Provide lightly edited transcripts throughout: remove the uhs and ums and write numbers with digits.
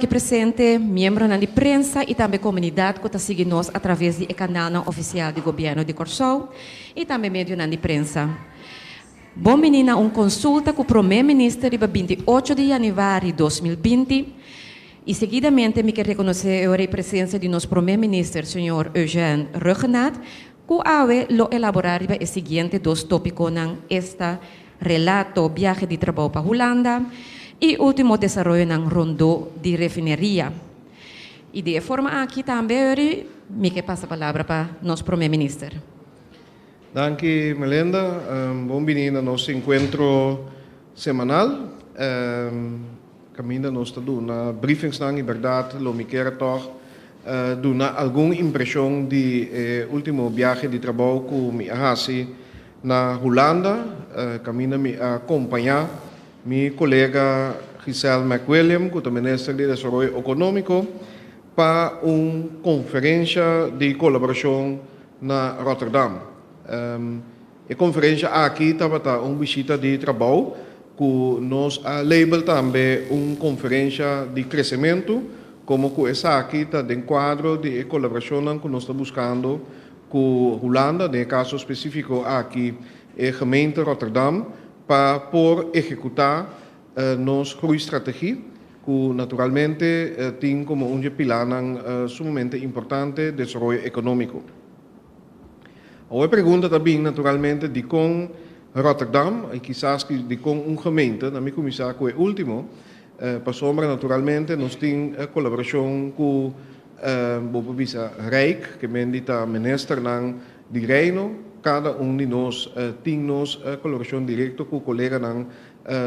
Presente, miembronan di prensa i tambe komunidat ku ta sigui nos atraves di e kanalnan ofisial di Gobièrnu di Kòrsou i tambe medionan di prensa. Bon bini na un konsulta ku Promé Minister riba 28 di yanüari 2020 i seguidamente mi ke rekonosé e ora e presensia di nos Promé Minister señor Eugène Rhuggenaath ku awe lo elaborá riba e siguiente dos tópikonan, esta relato biahe di trabou pa Hulanda i último desaroyonan rondó di refineria. I di e forma aki tambe ori mi ke pasa palabra pa nos Promé Minister. Danki, Melinda. Bon bini na nos enkuentro semanal. Kaminda nos ta duna briefingsnan i bèrdat lo mi kier tòg duna algun impreshon di e último biahe di trabou ku mi a hasi na Hulanda, kaminda mi a kompañá mi kolega Giselle McWilliam, ku ta minister di Desaroyo Ekonómiko, pa un konferensha di kolaborashon na Rotterdam. E konferensha aki tabata un bishita di trabou ku nos a label tambe un konferensha di kresementu, komo ku esaki ta den kuadro di e kolaborashonnan ku nos ta buskando ku Hulanda, den e kaso spesífiko aki e gemeente Rotterdam, pa por ehekutá nos groeistrategie, ku naturalmente tin komo un di e pilánan sumamente importante desaroyo ekonómiko. Awor e pregunta ta bin naturalmente dikon Rotterdam i kisas dikon un gemeente, na mi kuminsá ku e último, pasobra naturalmente nos tin kolaborashon ku bo por bisa Rijk, ke men di ta ministernan di Reino, kada un di nos tin nos kolaborashon direkto ku koleganan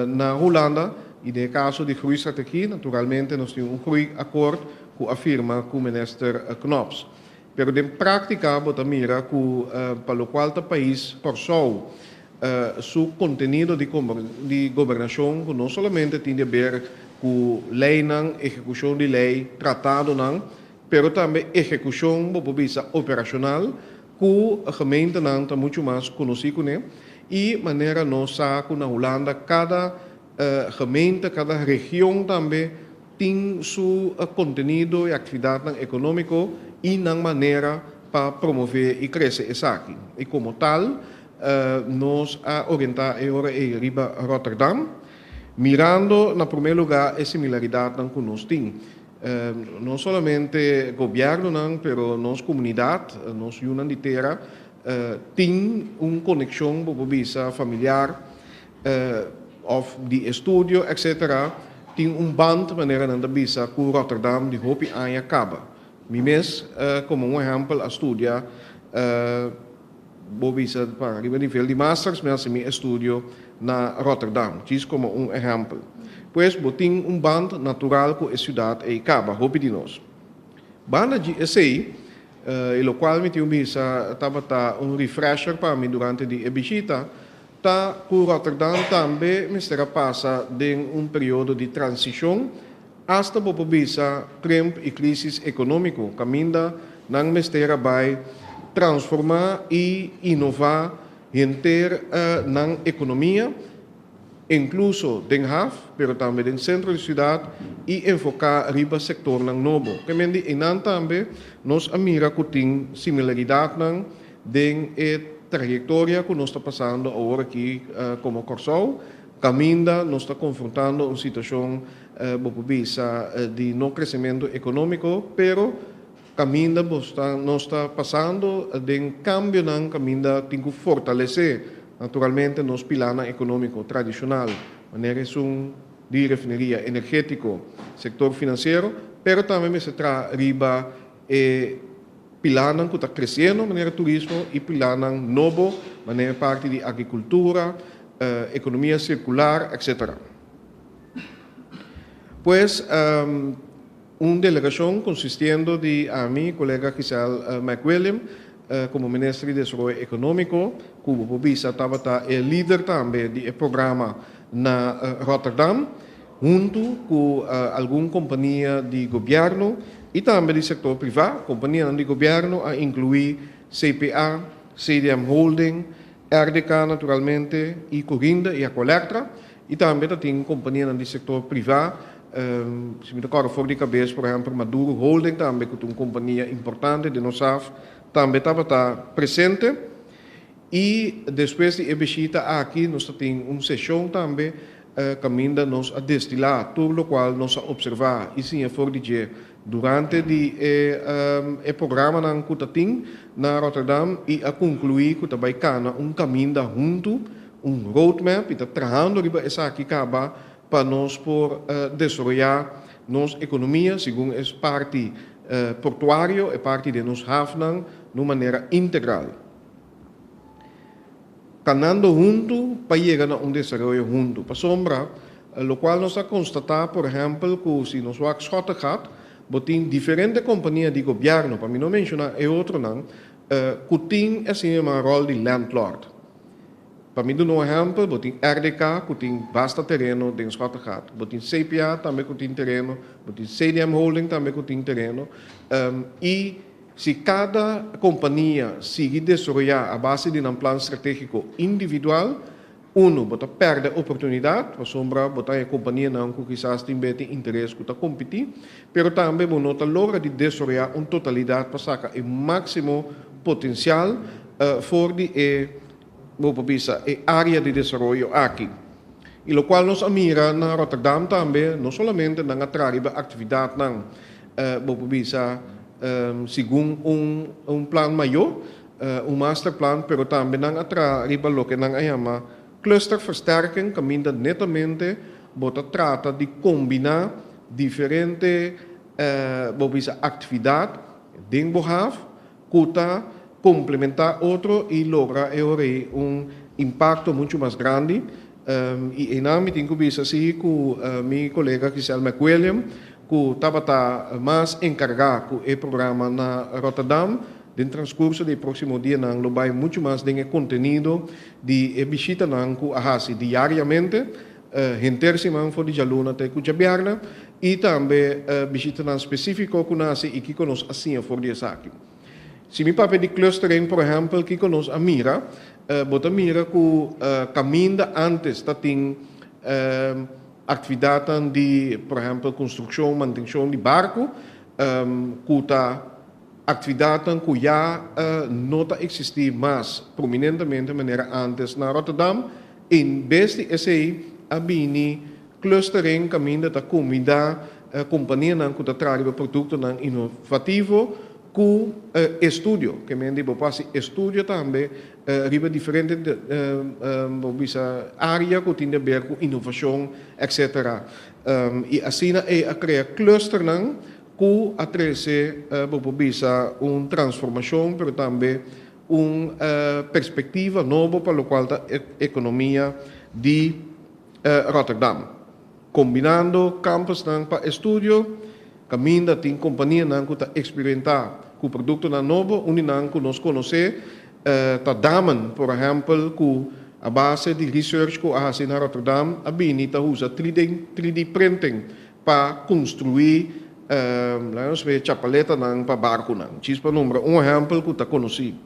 na Hulanda i den e kaso di groeistrategie naturalmente nos tin un groeiakkoord ku a firma ku minister Knops. Pero den práktika bo ta mira ku pa lokual ta pais Kòrsou su kontenido di di gobernashon ku no solamente tin di aber ku leinan, ehekushon di lei, tratadonan, pero tambe ehekushon bo por bisa operashonal ku gemeentenan ta muchu mas konosí kuné i manera nos sa ku na Hulanda kada gemeente, kada region tambe tin su kontenido i aktividatnan ekonómiko i nan manera pa promové i krese esaki. I komo tal nos a orientá e ora ei riba Rotterdam, mirando na promé lugá e similaridatnan ku nos tin. No solamente gobièrnunan, pero nos komunidat, nos yunan di tera tin un konekshon, bo por bisa, familiar òf di estudio, etcetera, tin un band, manera nan ta bisa, ku Rotterdam di hopi aña kaba. Mi mes, komo un ehèmpel, a studia, bo bisa, pa riba nivel di masters, mi a hasi mi estudio na Rotterdam, djis komo un ehèmpel. Pues bo tin un band natural ku e siudat ei kaba, hopi di nos. Banda di esei, i lokual mi tin bisa tabata un refresher pa mi durante di e bishita, ta ku Rotterdam tambe mester a pasa den un periodo di transishon, asta bo por bisa krimp i krisis ekonómiko, kaminda nan mester a bai transformá i inová henter nan ekonomia, inkluso den haf, pero tambe den sentro di siudat i enfoká riba sektornan nobo. Kemen di einan tambe nos a mira ku tin similaridatnan den e trayektoria ku nos ta pasando awor aki komo Kòrsou, kaminda nos ta konfrontando un situashon, bo por bisa, di no kresementu ekonómiko, pero kaminda bo sta nos ta pasando den kambionan kaminda tin ku fortalesé naturalmente nos pilanan ekonómiko tradishonal, manera esun di refineria, energétiko, sektor finansiero, pero tambe mester traha riba e pilanan ku ta kresiendo manera turismo i pilanan nobo manera parti di agrikultura, ekonomia sirkular, etcetera. Pues un delegashon konsistiendo di ami, kolega Giselle McWilliam, komo Minister di Desaroyo Ekonómiko, ku bo por bisa tabata e lider tambe di e programa na Rotterdam, huntu ku algun kompania di gobièrnu i tambe di sektor privá. Kompanianan di gobièrnu a inkluí CPA, CDM Holding, RDK naturalmente i Corinda i Aqualectra, i tambe ta tin kompanianan di sektor privá. Si mi ta kòrda for di kabes, por ehèmpel, Maduro Holding tambe, ku ta un kompania importante den nos haf, tambe tabata presente. I despues di e bishita aki nos ta tin un seshon tambe kaminda nos a destilá tur lokual nos a opservá i siña for di dje durante di e e programanan ku ta tin na Rotterdam i a konkluí ku ta bai kana un kaminda huntu, un roadmap, i ta trahando riba esaki kaba pa nos por desaroyá nos ekonomia segun e parti portuario, e parti den nos hafnan, na un manera integral. Kanando huntu pa yega na un desaroyo huntu. Pasobra lokual nos a konstatá, por ehèmpel, ku si nos wak Schottegat, bo tin diferente kompania di gobièrnu, pa mi no menshoná e otronan, ku tin e asina yamá ròl di landlord. Pa mi duna un ehèmpel, bo tin RDK ku tin basta tereno den Schottegat, bo tin CPA tambe ku tin tereno, bo tin CDM Holding tambe ku tin tereno, i si kada kompania sigui desaroyá a base di nan plan stratégiko individual, unu, bo ta pèrdè oportunidat, pasobra bo ta haña kompanianan ku kisas tin be tin interes ku ta kompetí, pero tambe bo no ta logra di desaroyá un totalidat pa saka e máksimo potensial for di e, bo por bisa, e área di desaroyo aki. I lokual nos a mira na Rotterdam tambe, no solamente nan a traha riba aktividatnan, bo por bisa, segun un plan mayó, un masterplan, pero tambe nan a traha riba loke nan a yama clusterversterking, kaminda netamente bo ta trata di kombiná diferente, bo por bisa, aktividat den bo haf ku ta komplementá otro i logra e ora ei un impakto muchu mas grandi. I einan mi tin ku bisa si ku mi kolega Giselle McWilliam, ku tabata mas enkargá ku e programa na Rotterdam, den transkurso di e próksimo dianan lo bai muchu mas den e kontenido di e bishitanan ku a hasi diariamente, henter siman for di djaluna te ku djabièrnè, i tambe bishitanan spesífiko ku nan hasi i kiko nos a siña for di esaki. Si mi papia di clustering, por ehèmpel, kiko nos a mira? Bo ta mira ku kaminda ántes ta tin aktividatnan di, por ehèmpel, konstrukshon, mantenshon di barku, ku ta aktividatnan ku ya no ta eksistí mas prominentemente manera ántes na Rotterdam. En bes di esei a bini clustering kaminda ta kombinda kompanianan ku ta traha riba produktonan inovativo ku estudio. Ke men di bo por hasi estudio tambe riba diferente bo bisa área ku tin di aber ku inovashon etcetera. I asina ei a krea clusternan ku a trese bo por bisa un transformashon pero tambe un perspektiva nobo pa lokual ta ekonomia di Rotterdam. Kombinando kampusnan pa estudio, kaminda tin kompanianan ku ta eksperimentá ku produktonan nobo, un di nan ku nos konosé ta Damen, por ehèmpel, ku a base di research ku a hasi na Rotterdam a bini ta usa 3D printing pa konstruí laga nos bay chapaletanan pa barkunan, djis pa nombra un ehèmpel ku ta konosí.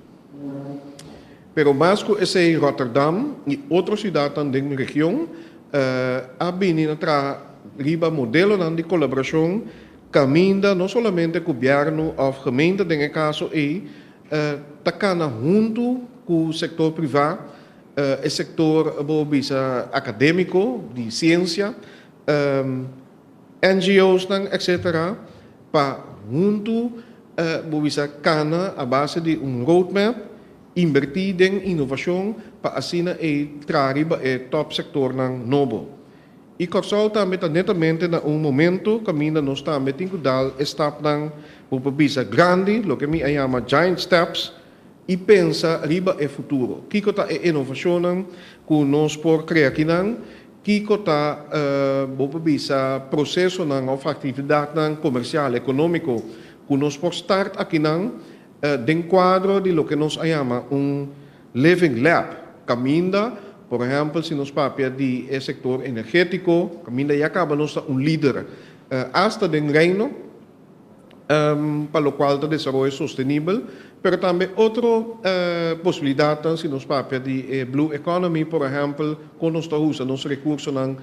Pero mas ku esei Rotterdam i otro siudatnan den region a bini na traha riba modelonan di kolaborashon kaminda no solamente gobièrnu òf gemeente den e kaso ei ta kana huntu ku sektor privá, e sektor bo bisa akadémiko di siensia, NGOsnan etcetera pa huntu bo bisa kana a base di un roadmap, inbertí den inovashon pa asina ei traha riba e top sektornan nobo. I Kòrsou tambe ta netamente na un momento kaminda nos tambe tin ku dal e stapnan bo por bisa grandi, loke mi a yama giant steps, i pensa riba e futuro. Kiko ta e inovashonnan ku nos por krea akinan? Kiko ta, bo por bisa, prosesonan òf aktividatnan komersial, ekonómiko ku nos por start akinan den kuadro di loke nos a yama un living lab, kaminda, por ehèmpel, si nos papia di e sektor energétiko, kaminda ya kaba nos ta un lider asta den Reino, pa lokual ta desaroyo sostenibel, pero tambe otro posibilidatnan si nos papia di e blue economy, por ehèmpel, kon nos ta usa nos rekursonan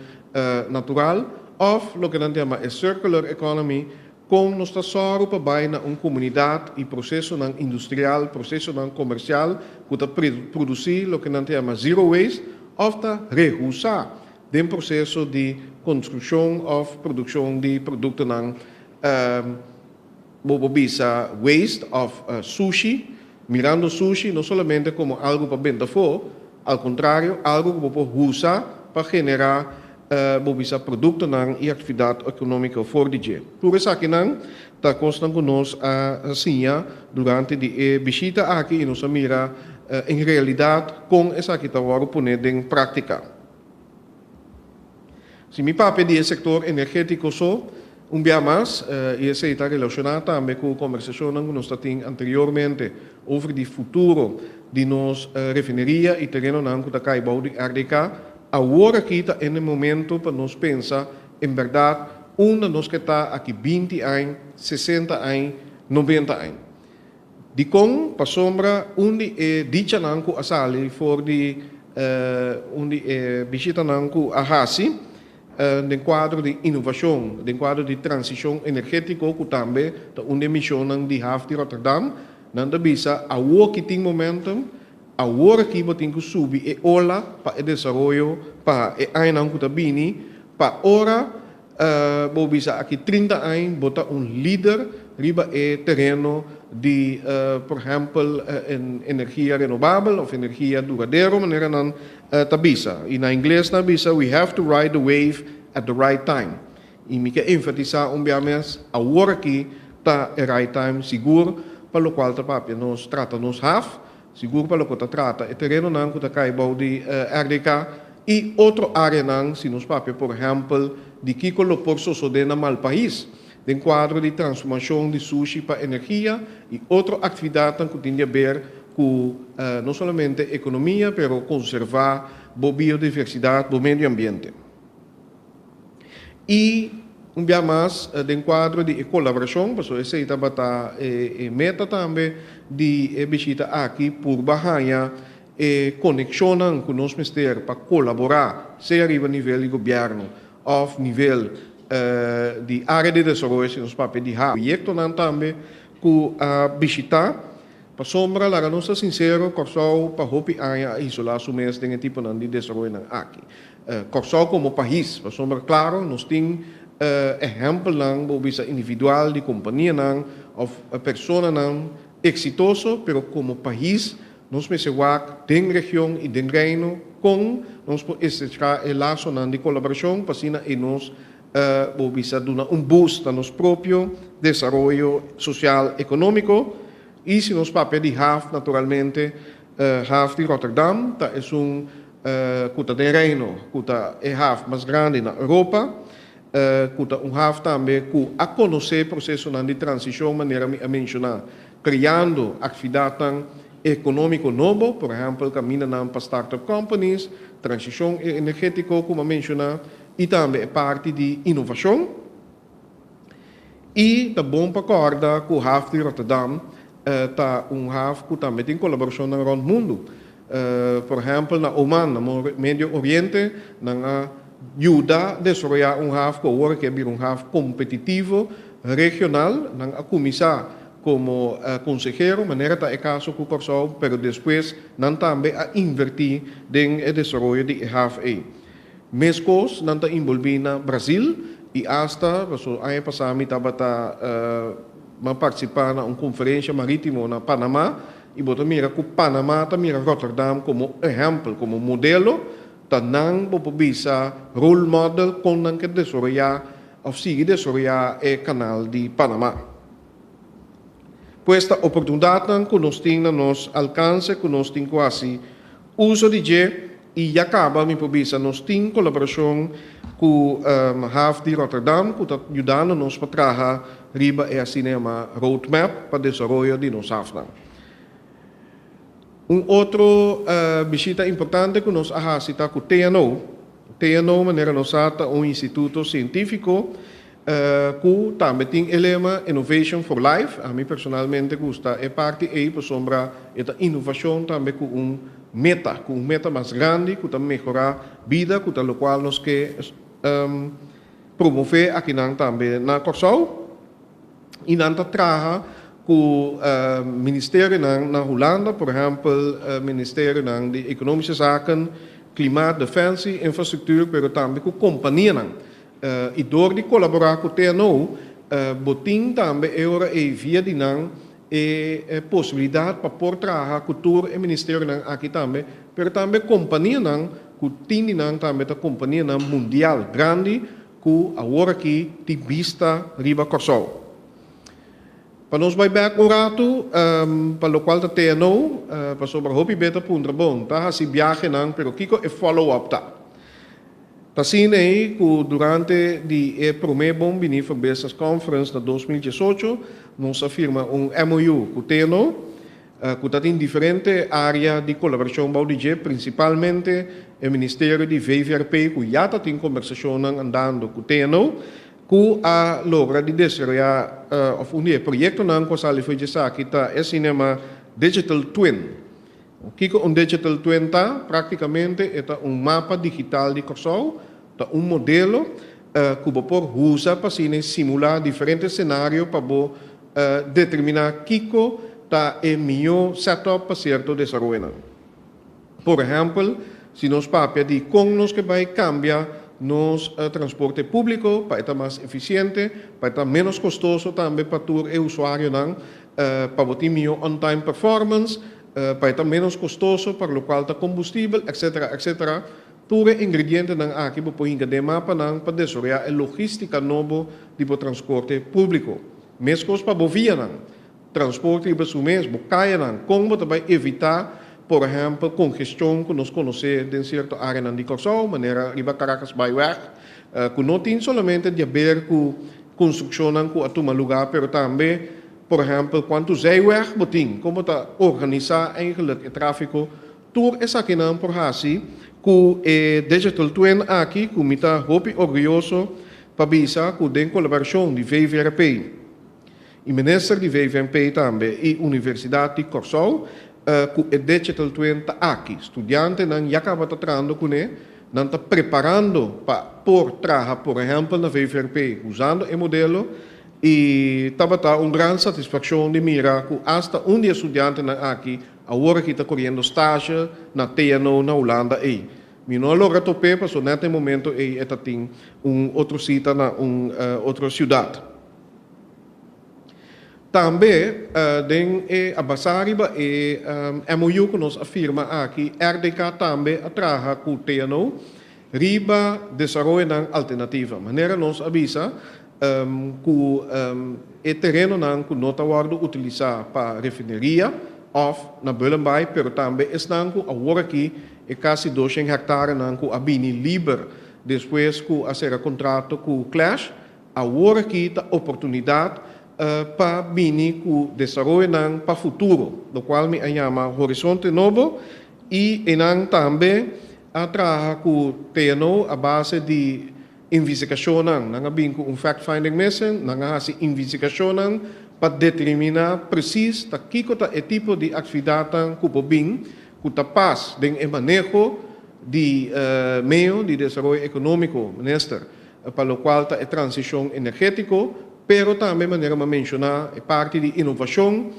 natural. Òf loke nan ta yama e circular economy, kon nos ta sòru pa bai na un komunidat i prosesonan industrial, prosesonan komersial ku ta produsí loke nan ta yama zero waste òf ta rehusá den proseso di konstrukshon òf produkshon di produktonan bo por bisa waste òf sushi, mirando sushi no solamente komo algu pa benta afó, al kontrario algu ku bo por usa pa generá bo bisa produktonan i aktividat ekonómiko for di dje. Tur esakinan ta kosnan ku nos a siña durante di e bishita aki i nos a mira en realidat kon esaki ta wòrdu pone den práktika. Si mi papia di e sektor energétiko so, un bia mas, i esei ta relashoná tambe ku kombersashonnan ku nos ta tin anteriormente over di futuro di nos refineria i terenonan ku ta kai bou di RDK, awor aki ta e momento pa nos pensa en bèrdat unda nos ke ta aki 20 aña, 60 aña, 90 aña. Dikon? Pasobra un di e dichanan ku a sali for di un di e bishitanan ku a hasi den kuadro di inovashon, den kuadro di transishon energétiko ku tambe ta un di e mishonnan di Haf di Rotterdam, nan ta bisa awor ki tin momentum, awor aki bo tin ku subi e ola pa e desaroyo pa e añanan ku ta bini, pa ora bo bisa aki 30 aña bo ta un lider riba e tereno di, por ehèmpel, energia renovabel òf energia duradero, manera nan ta bisa. I na ingles nan bisa: "We have to ride the wave at the right time." I mi ke enfatisá un bia mes, awor aki ta e right time sigur pa lokual ta papia nos trata nos haf, sigur pa loke ta trata e terenonan ku ta kai bou di RDK i otro áreanan, si nos papia, por ehèmpel, di kiko lo por sosodé na Malpais, den kuadro di transformashon di sushi pa energia i otro aktividatnan ku tin di aber ku no solamente ekonomia, pero konservá bo biodiversidat, bo medio ambiente. I un bia mas, den kuadro di kolaborashon, pasobra esei tabata e meta tambe di e bishita aki, purba haña e konekshonnan ku nos mester pa kolaborá, sea riba nivel di gobièrnu òf nivel di área di desaroyo, si nos papia di haf. Proyektonan tambe ku a bishitá, pasobra laga nos ta sinsero, Kòrsou pa hopi aña a isolá su mes den e tiponan di desaroyonan aki. Kòrsou komo pais, pasobra klaro, nos tin ehèmpelnan, bo bisa individual di kompanianan òf personanan eksitoso, pero komo pais nos mester wak den region i den reino kon nos por estrechá e lasonan di kolaborashon pa asina e nos bo bisa duna un boost na nos propio desaroyo sosial ekonómiko. I si nos papia di haf, naturalmente Haf di Rotterdam ta esun ku ta den reino ku ta e haf mas grandi na Europa, ku ta un haf tambe ku a konosé prosesonan di transishon manera mi a menshoná, kreando aktividatnan ekonómiko nobo, por ehèmpel kamindanan pa start-up companies, transishon energétiko ku mi a menshoná i tambe e parti di inovashon. I ta bon pa kòrda ku Haf di Rotterdam ta un haf ku tambe tin kolaborashonnan rònt mundu. Por ehèmpel, na Oman, na Medio Oriente, nan a yuda desaroyá un haf ku awor ke a bira un haf kompetitivo regional. Nan a kuminsá komo konsehero, manera ta e kaso ku Kòrsou, pero despues nan tambe a invertí den e desaroyo di e haf ei. Meskos nan ta enbolbí na Brasil i asta, pasobra aña pasá mi tabata m'a partisipá na un konferensha marítimo na Panamá i bo ta mira ku Panamá ta mira Rotterdam komo ehèmpel, komo modelo, ta nan bo por bisa role model kon nan ke desaroyá òf sigui desaroyá e kanal di Panamá. Pues ta oportunidatnan ku nos tin na nos alkanse ku nos tin ku hasi uso di dje i ya kaba mi por bisa nos tin kolaborashon ku Haf di Rotterdam ku ta yudando nos pa traha riba e asina yamá roadmap pa desaroyo di nos hafnan. Un otro bishita importante ku nos a hasi ta ku TNO. TNO, manera nos sa, ta un instituto sientífiko ku tambe tin e lema "Innovation for Life". Ami personalmente gusta e parti ei pasobra e ta inovashon tambe ku un meta mas grandi ku ta mehorá bida, ku ta lokual nos ke. promové akinan tambe na Kòrsou i nan ta traha ku ministerionan na Hulanda, por ehèmpel ministerionan di Ekonomische Zaken, Klimaat, Defensie, Infrastruktuur, pero tambe ku kompanianan. I dor di kolaborá ku TNO, bo tin tambe e ora ei via di nan e posibilidat pa por traha ku tur e ministerionan aki tambe, pero tambe kompanianan ku tin di nan tambe ta kompanianan mundial grandi ku awor aki tin bista riba Kòrsou. Pa nos bai bèk un ratu pa lokual ta TNO, pasobra hopi be ta puntra, bon, ta hasi biahenan, pero kiko e follow up ta? Ta asina ei ku durante di e promé Bon Bini for Business Conference na 2018 nos a firma un MOU ku TNO, ku ta tin diferente área di kolaborashon bou di dje, prinsipalmente e Ministerio di VVRP ku ya ta tin kombersashonnan andando ku TNO, ku a logra di desaroyá òf un di e proyektonan ku a sali for djesaki ta e asina yamá Digital Twin. Kiko un Digital Twin ta? Práktikamente e ta un mapa digital di Kòrsou, ta un modelo ku bo por usa pa asina simulá diferente senario pa bo determiná kiko ta e mihó setup pa sierto desaroyonan. Por ehèmpel, si nos papia di kon nos ke bai kambia nos transporte públiko pa e ta mas efisiente, pa e ta ménos kostoso tambe pa tur e usuarionan, pa bo tin mihó on-time performance, pa e ta ménos kostoso pa lokual ta kombustibel, etcetera, etcetera. Tur e ingredientenan aki bo por hinka den mapanan pa desaroyá e logístika nobo di bo transporte públiko. Meskos pa bo vianan, transporte riba su mes, bo kayanan, kon bo ta bai evitá, por ehèmpel, kongestion ku nos konosé den sierto áreanan di Kòrsou, manera riba Caracasbaaiweg, ku no tin solamente di haber ku konstrukshonnan ku a tuma lugá, pero tambe, por ehèmpel, kuantu zijweg bo tin, kon bo ta organisá eigenlijk e tráfiko. Tur esakinan por hasi ku e Digital Twin aki ku mi ta hopi orguyoso pa bisa ku den kolaborashon di VVRP i Minister di VVNP tambe i Universidat di Kòrsou ku e Digital Twin ta aki. Studiantenan ya kaba ta trahando kuné, nan ta preparando pa por traha por ehèmpel na VVRP usando e modelo i tabata un gran satisfakshon di mira ku asta un di e studiantenan aki Awor aki ta koriendo stage na TNO na Hulanda ei. Mi no a logra top'é paso nèt e momento ei e ta tin un otro sita na un otro siudat. Tambe den e a basá riba e MOU ku nos a firma aki, RDK tambe a traha ku TNO riba desaroyonan alternativa. Manera nos a bisa ku e terenonan ku no ta wòrdu utilisá pa refineria òf na Bullenbaai, pero tambe esnan ku awor aki e kasi 200 hektarenan ku a bini liber despues ku a sera kontrato ku Clash, awor aki ta oportunidat pa bini ku desaroyonan pa futuro, lokual mi a yama Horizonte Nobo i einan tambe a traha ku TNO a base di investigashonnan. Nan a bin ku un fact-finding mission, nan a hasi investigashonnan pa determiná presis ta kiko ta e tipo di aktividatnan ku por bin ku ta pas den e maneho di meo di desaroyo ekonómiko, Minister, pa lokual ta e transishon energétiko, pero tambe manera mi a menshoná e parti di inovashon.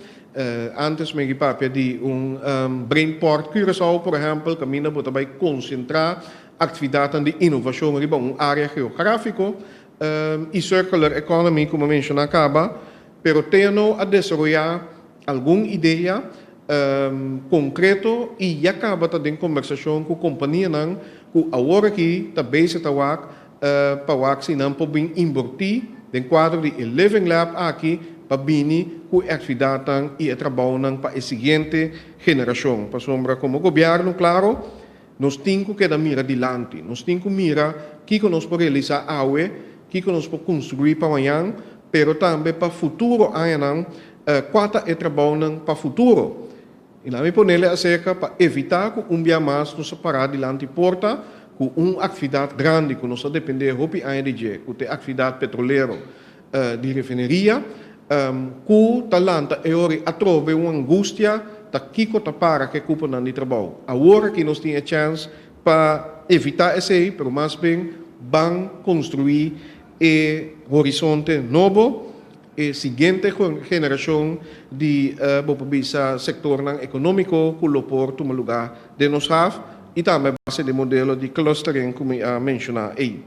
Antes mi a papia di un Brainport Curaçao, por ehèmpel, kaminda bo ta bai konsentrá aktividatnan di inovashon riba un área geográfiko i circular economy ku mi a menshoná kaba, pero TNO a desaroyá algun idea konkreto i ya kaba ta den kombersashon ku kompanianan ku awor aki ta bezig ta wak pa wak si nan por bin inbortí den kuadro di e Living Lab aki pa bini ku e aktividatnan i e trabounan pa e siguiente generashon. Pasobra komo gobièrnu, klaro, nos tin ku keda mira dilanti, nos tin ku mira kiko nos por realisá awe, kiko nos por konstruí pa mañan, pero tambe pa futuro añanan, kua ta e trabounan pa futuro. I nan mi ponele aserka pa evitá ku un bia mas nos a pará dilanti porta ku un aktividat grandi ku nos a dependé hopi aña di dje, ku ta e aktividat petrolero di refineria, ku ta lanta e ora atrobe un angustia ta kiko ta para ku e kuponan di trabou. Awor aki nos tin e chèns pa evitá esei, pero mas bien ban konstruí e. E horizonte nobo, e siguiente generashon di bo por bisa sektornan ekonómiko ku lo por tuma lugá den nos haf i tambe a base di e modelo di clustering ku mi a menshoná ei.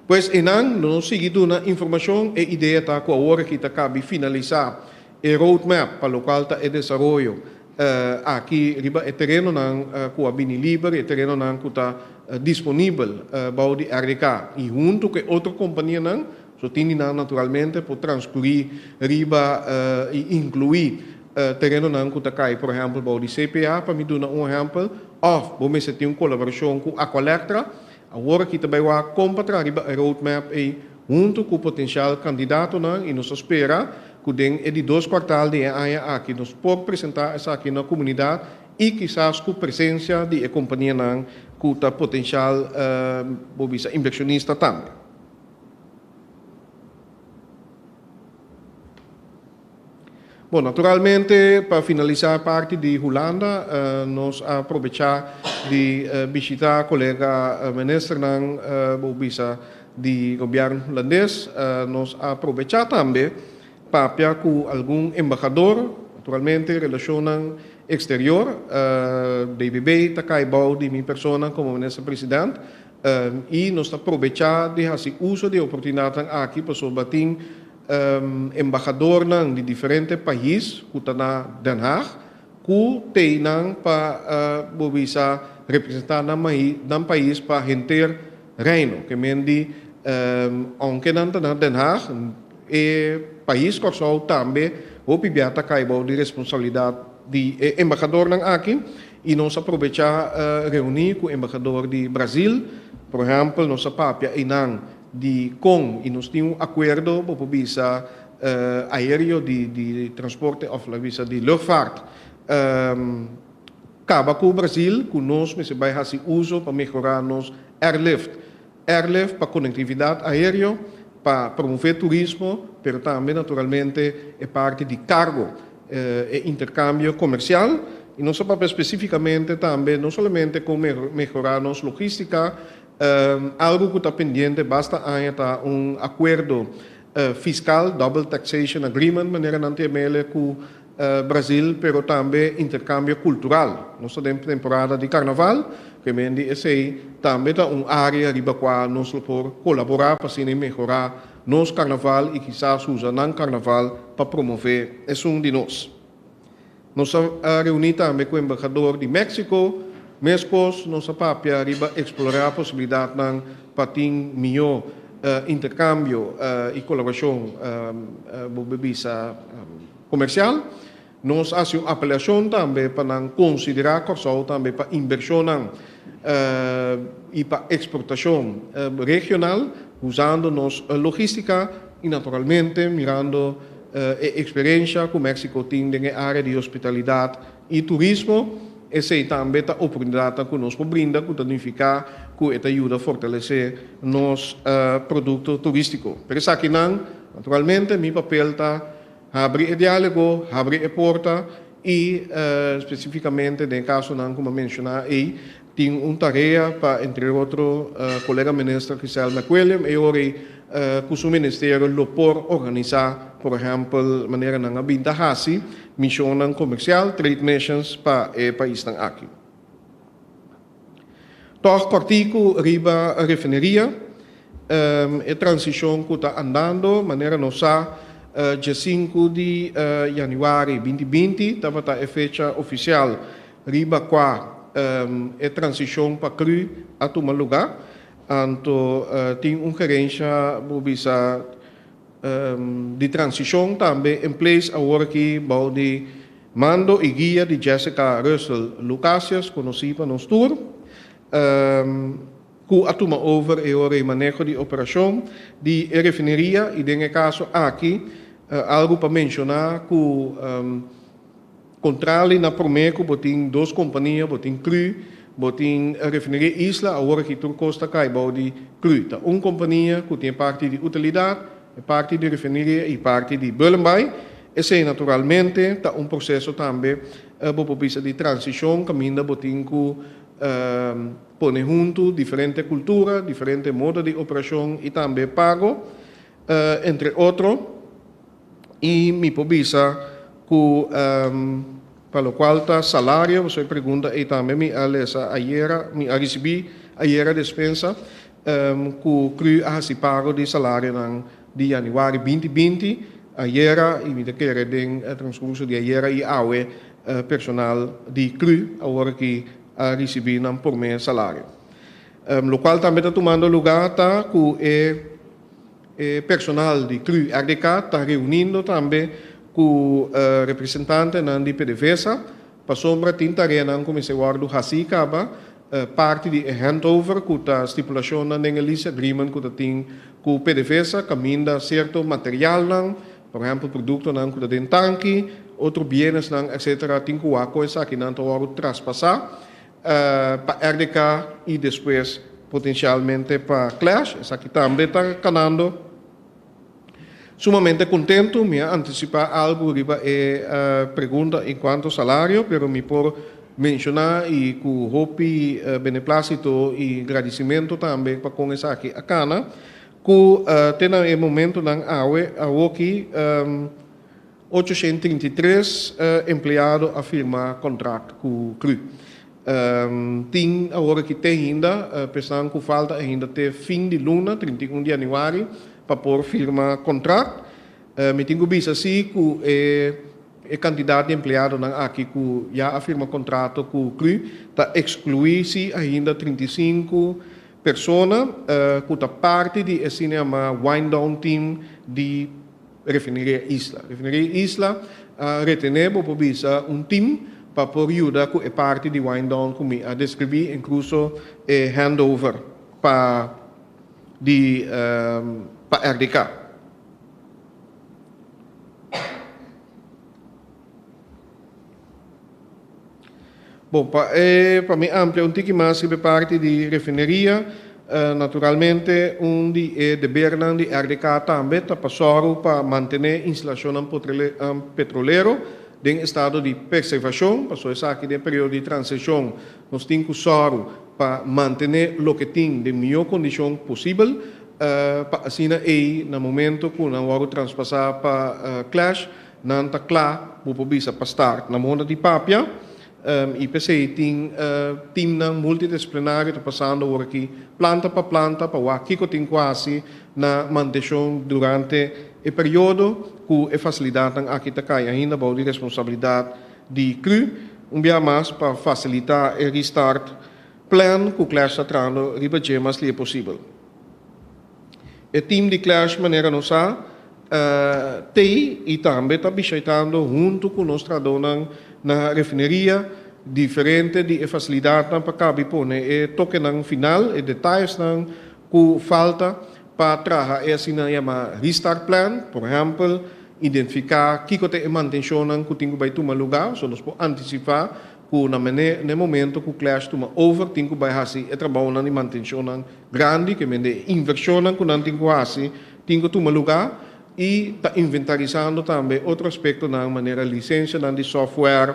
Pues einan lo nos sigui duna informashon. E idea ta ku awor aki ta kabi finalisá e roadmap pa lokual ta e desaroyo aki riba e terenonan ku a bini liber, e terenonan ku ta disponibel bou di RDK i huntu ku e otro kompanianan, so tin di nan naturalmente por transkurí riba i inkluí terenonan ku ta kai por ehèmpel bou di CPA, pa mi duna un ehèmpel, òf bo mester tin un kolaborashon ku Aqualectra. Awor aki ta bai wak kon pa traha riba e roadmap ei huntu ku potensial kandidatonan i nos ta spera ku den e di dos kuartal di e aña aki nos por presentá esaki na komunidat i kisas ku presensia di e kompanianan ku ta potensial bo bisa invershonista tambe. Bon, naturalmente pa finalisá parti di Hulanda nos a probechá di bishitá kolega ministernan bo bisa di gobièrnu hulandes. Nos a probechá tambe papia ku algun embahador, naturalmente relashonnan eksterior, DBB ta kai bou di mi persona komo minister president i nos ta probechá di hasi uso di e oportunidatnan aki pasobra tin Embahadornan di diferente pais ku ta na Den Haag ku tei nan pa bo bisa representá nan nan pais pa henter Reino. Ke men di ounke nan ta na Den Haag e pais Kòrsou tambe hopi bia ta kai bou di responsabilidat di e embahadornan aki i nos a probechá reuní ku embahador di Brazil por ehèmpel nos a papia einan Di kon i nos tin un akuerdo bo por bisa aereo di di transporte of la bisa di luchtvaart kaba ku Brasil ku nos mester bai hasi uso pa mehora nos airlift. Airlift pa konektividat aereo, pa promove turismo pero tambe naturalmente e parti di kargo, e interkambio komersial i nos a papia spesifikamente tambe no solamente kon mehora nos logistika, Algu ku ta pendiente basta aña ta un akuerdo fiskal, Double Taxation Agreement, manera nan ta yam'el ku Brazil, pero tambe interkambio kultural. Nos ta den temporada di karnaval, ke men di esei tambe ta un área riba kua nos lo por kolaborá pa asina mehorá nos karnaval i kisas usa nan karnaval pa promové esun di nos. Nos a reuní tambe ku embahador di Mexico. Meskos nos a papia riba eksplorá posibilidatnan pa tin mihó interkambio i kolaborashon bo be bisa komersial. Nos a hasi un apelashon tambe pa nan konsiderá Kòrsou tambe pa inbershonnan i pa eksportashon regional usando nos logístika i naturalmente mirando E eksperensha ku Mexico tin den e área di hospitalidat i turismo, esei tambe ta oportunidatnan ku nos por brinda ku ta nifiká ku e ta yuda fortalesé nos produkto turístiko. Pero esakinan, naturalmente, mi papel ta habri e diálogo, habri e porta i spesífikamente den e kasonan ku mi a menshoná ei, Tin un tarea pa entre otro colega minister Giselle McWilliam e ora ei cu su ministerio lo por organisa por ehempel manera nan a bin ta haci misionnan comercial, trade missions, pa e paisnan aki. Tog cortico riba refineria, e transicion cu ta andando manera nos sa dje sinku di januari 2020 tabata e fecha oficial Riba kua e transishon pa cru a tuma lugá, anto tin un gerensha bo bisa di transishon tambe in place awor aki bou di mando i guia di Jessica Russell Lucasius, konosí pa nos tur, ku a tuma over e ora e maneho di operashon di e refineria i den e kaso aki algu pa menshoná ku Kontrali na promé ku bo tin dos kompania, bo tin cru, bo tin Refineria Isla, awor aki tur kos ta kai bou di cru. Ta un kompania ku tin e parti di utilidat, e parti di refineria i parti di Bullenbaai. Esei naturalmente ta un proseso tambe bo por bisa di transishon kaminda bo tin ku. Pone huntu diferente kultura, diferente moda di operashon i tambe pago, entre otro. I mi por bisa ku pa lokual ta salario, pasobra e pregunta ei tambe mi a lesa ayera, mi a risibí ayera despensa, ku cru a hasi pago di salarionan di yanüari 2020 ayera i mi ta kere den transkurso di ayera i awe personal di cru awor aki a risibí nan promé salario. Lokual tambe ta tumando lugá ta ku e e personal di cru RDK ta reunindo tambe ku representantenan di PDVSA pasobra tin tareanan ku mester wòrdu hasí kaba parti di e handover ku ta stipulashonnan den e lease agreement ku ta tin ku PDVSA kaminda sierto materialnan, por ehèmpel produktonan ku ta den tanki, otro bienesnan etcetera tin ku wak kon esakinan ta wòrdu traspasá pa RDK i despues potensialmente pa Clash. Esaki tambe ta kanando. Sumamente kontentu, mi a antisipá algu riba e pregunta enkuanto salario, pero mi por menshoná i ku hopi beneplásito i gradisimentu tambe pa kon esaki a kana, ku te na e momentunan awe awoki 833 empleado a firma kontrakt ku cru. Tin awor aki te ainda pesnan ku falta ainda te fin di luna, 31 di yanüari, pa por firma kontrakt. Mi tin ku bisa si ku e kantidat di empleadonan aki ku ya a firma kontrato ku cru ta ekskluí si ainda 35 persona ku ta parti di e asina yamá wind down team di Refineria Isla. Refineria Isla a retené, bo por bisa, un team pa por yuda ku e parti di wind down ku mi a deskribí, inkluso e handover pa di pa RDK. Bon, pa e pa mi amplia un tiki mas riba e parti di refineria, naturalmente un di e debernan di RDK tambe ta pa sòru pa mantené instalashonnan petrolero den estado di preservashon, pasobra esaki den e periodo di transishon nos tin ku sòru pa mantené loke tin den mihó kondishon posibel pa asina ei na momento ku nan wòrdu traspasá pa Clash Nan ta kla, bo por bisa, pa start na moda di papia i p'esei tin teamnan multidisciplinario ta pasando awor aki planta pa planta pa wak kiko tin ku hasi na mantenshon durante e periodo ku e fasilidatnan aki ta kai ainda bou di responsabilidat di cru. Un bia mas pa fasilitá e restart plan ku Clash ta trahando riba dje mas lie posibel. E team di Clash manera nos sa t'ei i tambe ta bishaitando huntu ku nos trahadónan na refineria diferente di e fasilidatnan pa kabi pone e tokenan final, e detayesnan ku falta pa traha e asina yamá restart plan. Por ehèmpel, identifiká kiko ta e mantenshonnan ku tin ku bai tuma lugá, so nos por antisipá ku na mene na e momento ku Clash tuma over tin ku bai hasi e trabounan di mantenshonnan grandi, ke mende e invershonnan ku nan tin ku hasi tin ku tuma lugá i ta inventarisando tambe otro aspektonan manera lisensianan di software,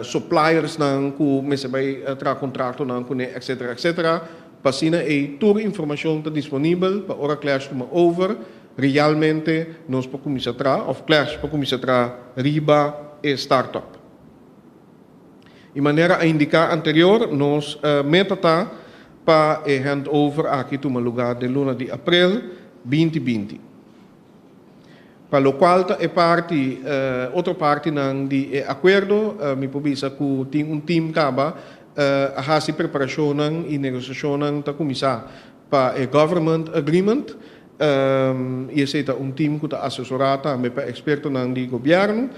suppliersnan ku mester bai traha kontratonan kuné etcetera etcetera. Pa asina ei tur informashon ta disponibel pa ora Clash tuma over realmente nos por kuminsá traha òf Clash por kuminsá traha riba e startup. I manera a indiká anterior, nos meta ta pa e handover aki tuma lugá den luna di aprel 2020. Pa lokual ta e parti, otro partinan di e akuerdo, mi por bisa ku tin un tim kaba a hasi preparashonnan i negosiashonnan ta kuminsá pa e Government Agreement, i esei ta un tim ku ta asesorá tambe pa ekspertonan di gobièrnu.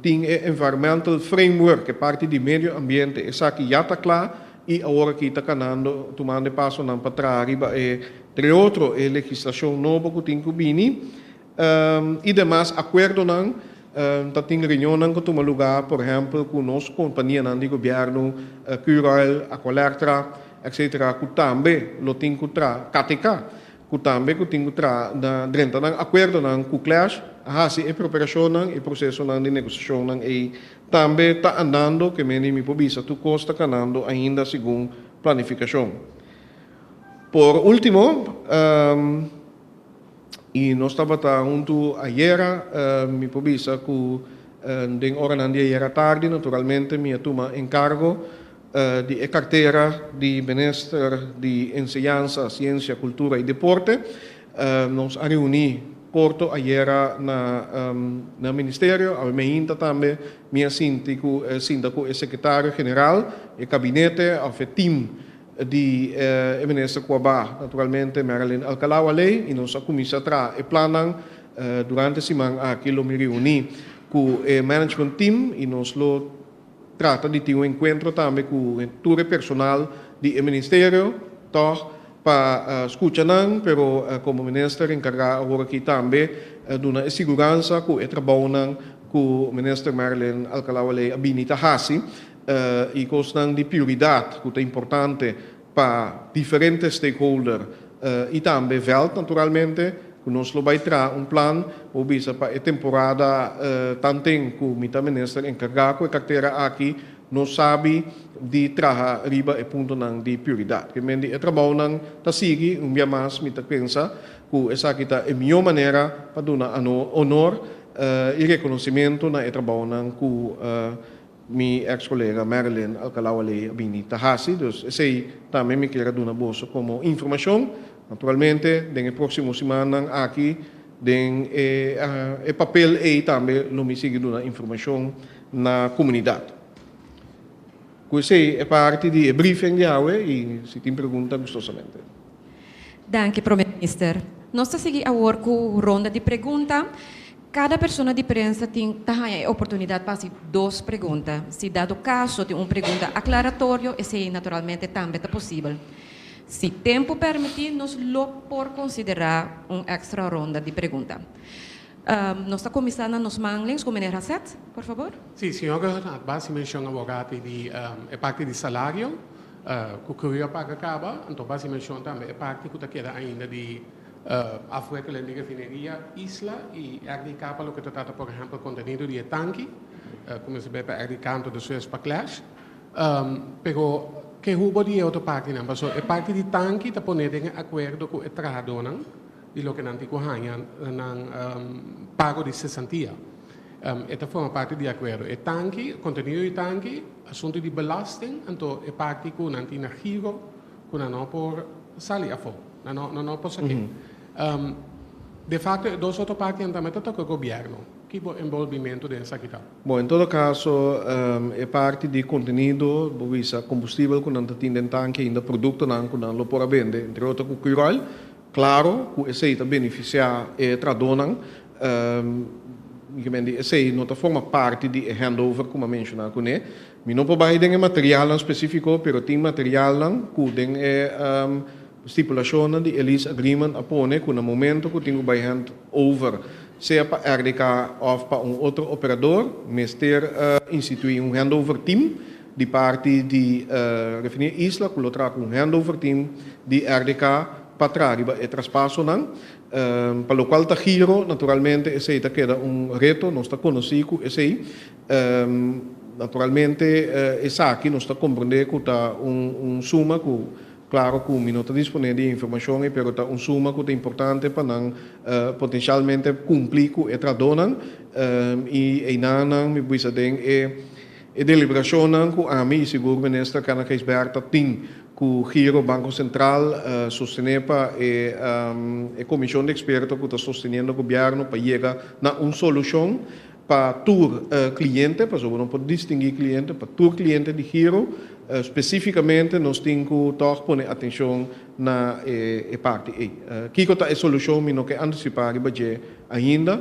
Tin e Environmental Framework, e parti di medio ambiente, esaki ya ta kla i awor aki ta kanando, tumando e pasonan pa traha riba e, entre otro, e legislashon nobo ku tin ku bini i demas akuerdonan. Ta tin reunionnan ku tuma lugá, por ehèmpel, ku nos kompanianan di gobièrnu, Curoil, Aqualectra, etcetera, ku tambe lo tin ku traha, KTK, ku tambe ku tin ku tra na drenta nan akuerdonan ku Clash a hasi e preparashonnan i prosesonan di negosiashonnan ei tambe ta andando ke meni mi por bisa tur kos ta kanando ainda segun planifikashon. Por último, i nos tabata huntu ayera, mi por bisa ku den oranan di ayera tardi naturalmente mi a tuma enkargo di e kartera di Minister di Enseñansa, Siensia, Kultura i Deporte. Nos a reuní korto ayera na na ministerio. Awe meinta tambe mi a sinti ku sinta ku e sekretario general, e kabinete òf e tim di e minister ku a ba, naturalmente Marilyn Alcalá-Wallé, i nos a kuminsá traha e plannan. Durante e siman aki lo mi reuní ku e management team i nos lo trata di tin un enkuentro tambe ku tur e personal di e ministerio tòg pa skucha nan, pero komo minister enkargá awor aki tambe duna e siguransa ku e trabounan ku minister Marilyn Alcalá-Wallé a bini ta hasi i kosnan di prioridat ku ta importante pa diferente stakeholder i tambe vèlt naturalmente ku nos lo bai traha un plan bo bisa pa e temporada tanten ku mi ta minister enkargá ku e kartera aki nos sabi di traha riba e puntonan di prioridat. Ke men di e trabounan ta sigui un bia mas mi ta pensa ku esaki ta e mihó manera pa duna honor i rekonosimentu na e trabounan ku Mi ex colega Marilyn Alcalá-Wallé a bini ta haci, dus esey tambe mi kier a duna boso como informacion. Naturalmente den e proximo simannan aki den e e papel ey tambe lo mi sigui duna informacion na comunidad. Cu esey e parti di e briefing di awe y si tin pregunta gustosamente. Danki Prome Minister. Nos ta sigui awor cu ronda di pregunta. Kada persona di prensa tin ta haña e oportunidat pa hasi dos pregunta. Si dado kaso tin un pregunta aklaratorio, esei naturalmente tambe ta posibel. Si tempu permití, nos lo por konsiderá un èkstra ronda di pregunta. Nos ta kuminsá na nos man links ku meneer Haseth, por fabor. Sí, señor Gernat, basi menshon awor di e parti di salario ku Curio a paga kaba, anto basi menshon tambe e parti ku ta keda ainda di Afwikkeling di refineria Isla i RDK pa loke ta trata por ehèmpel kontenido di e tanki, ku mester bai pa RDK anto despues pa Clash. Pero ke hubo di e otro partinan? Pasobra e parti di tanki ta pone den e akuerdo ku e trahadónan di loke nan tin ku haña nan pago di sesantia. E ta forma parti di e akuerdo. E tanki, kontenido di tanki, asuntu di belasting, anto e parti ku nan tin na giro ku nan no por sali afó. Nan no, nan no por saki. De facto e dos otro partinan tambe ta toca gobierno. Ki bo envolvimento den esaki ta? Bon, en todo caso e parti di contenido, bo bisa combustibel cu nan ta tin den tanki ainda productonan cu nan lo por a bende, entre otro cu Curoil, claro cu esey ta beneficia e tradonan. Mi esey no ta forma parti di e handover cu mi a menciona cune. Mi no por bai den e materialnan spesífiko, pero tin materialnan ku den e stipulashonnan di e lease agreement a pone ku na momento ku tin ku bai hand over, sea pa RDK òf pa un otro operador, mester instituí un handover team di parti di Refineria Isla ku lo traha ku un handover team di RDK pa traha riba e traspasonan. Pa lokual ta giro, naturalmente esei ta keda un reto, nos ta konosí ku esei. Naturalmente esaki nos ta comprende cu ta un suma cu, claro cu mi no ta dispone di e informacion ey, pero ta un suma cu ta importante pa nan potencialmente cumpli cu e tradonan y eynan mi bisa den e deliberacionnan cu ami y sigur Minister Kenneth Gijsbertha tin cu Giro Banco Central sostene pa e comision di experto cu ta sosteniendo gobierno pa yega na un solucion Pa tur cliente, pasobra bo no por distingui cliente, pa tur cliente di Giro, specificamente nos tin cu tog pone atencion na e parti ey. Kico ta e solucion mi no ke anticipa riba dje ainda.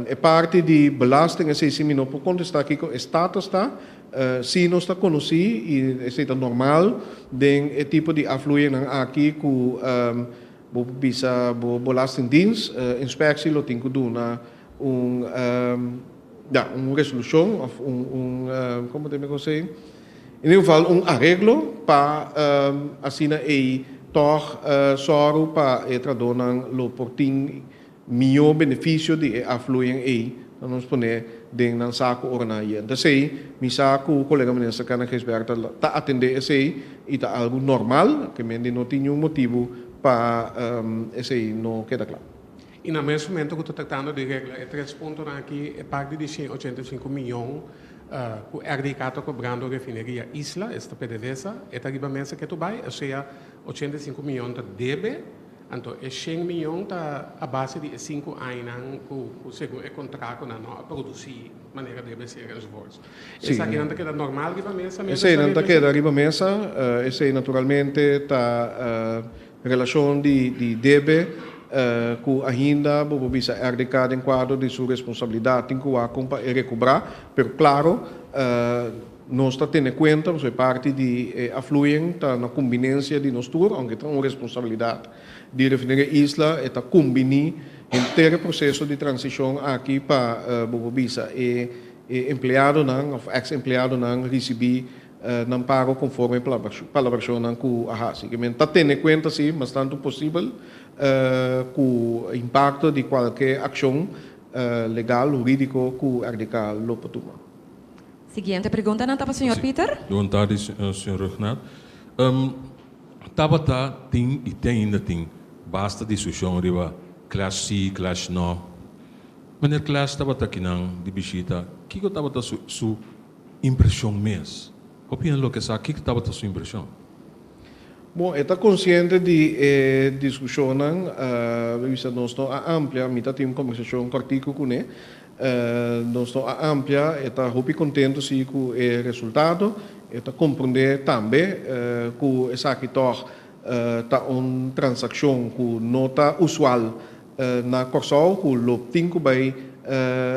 E parti di belasting esey si mi no por contesta kico e status ta. Si nos ta conoci y esey ta normal den e tipo di afloeinan aki cu bo por bisa bo belastingdienst, inspectie lo tin cu duna un ya un resolushon òf un un komo ta e mihor sey in ieder geval un areglo pa asina ei tòg sòru pa e trahadónan lo por tin mihó benefisio di e afloeiing ei, nan nos pone den nan saku ora nan a yenta. Esei mi sa ku kolega minister Kenneth Gijsbertha ta atendé esei i ta algu normal, ke men di no tin niun motibu pa esei no keda kla. I na mes momento ku ta tratando di regla e tres puntonan aki, e parti di 185 mion ku RDK ta kobrando Refineria Isla, esta PDVSA, e ta riba mesa ketu bai, osea 85 mion ta debe, anto e 100 mion ta a base di e sinku añanan ku segun e kontratonan no a produsí manera debe ser enzovoorts. Esakinan ta keda normal riba mesa mientras ta Eseinan ta keda riba mesa, esei naturalmente ta Relashon di debe ku ainda bo por bisa RDK den kuadro di su responsabilidat tin ku wak kon pa e rekobrá, pero klaro nos ta tene kuenta pasobra e parti di e afluying ta na kumbinensia di nos tur, ounke ta un responsabilidat di Refineria Isla e ta kumbiní henter e proseso di transishon aki pa bo por bisa e empleadonan òf eks empleadonan risibí Nan pago konforme palabrashonnan ku a hasi. Ke men ta tene kuenta si mas tantu posibel ku impakto di kualke akshon legal, hurídiko ku RDK lo por tuma. Siguiente preguntanan ta pa señor Pieter. Bon tardi, señor Rugnath. Tabata tin i te ainda tin basta diskushon riba Clash si, Clash no. Meneer Clash tabata akinan di bishita, kiko tabata su Impresion mes. Hopi hende lo ke sa kiko tabata su impresion. Bon, e ta konsiente di e diskushonnan. Mi bisa nos no a amplia, mi ta tin un kombersashon kòrtiku kuné. Nos no a amplia, e ta hopi kontentu si ku e resultado. E ta komprondé tambe ku esaki tòg ta un transakshon ku no ta usual Na Kòrsou ku lo tin ku bai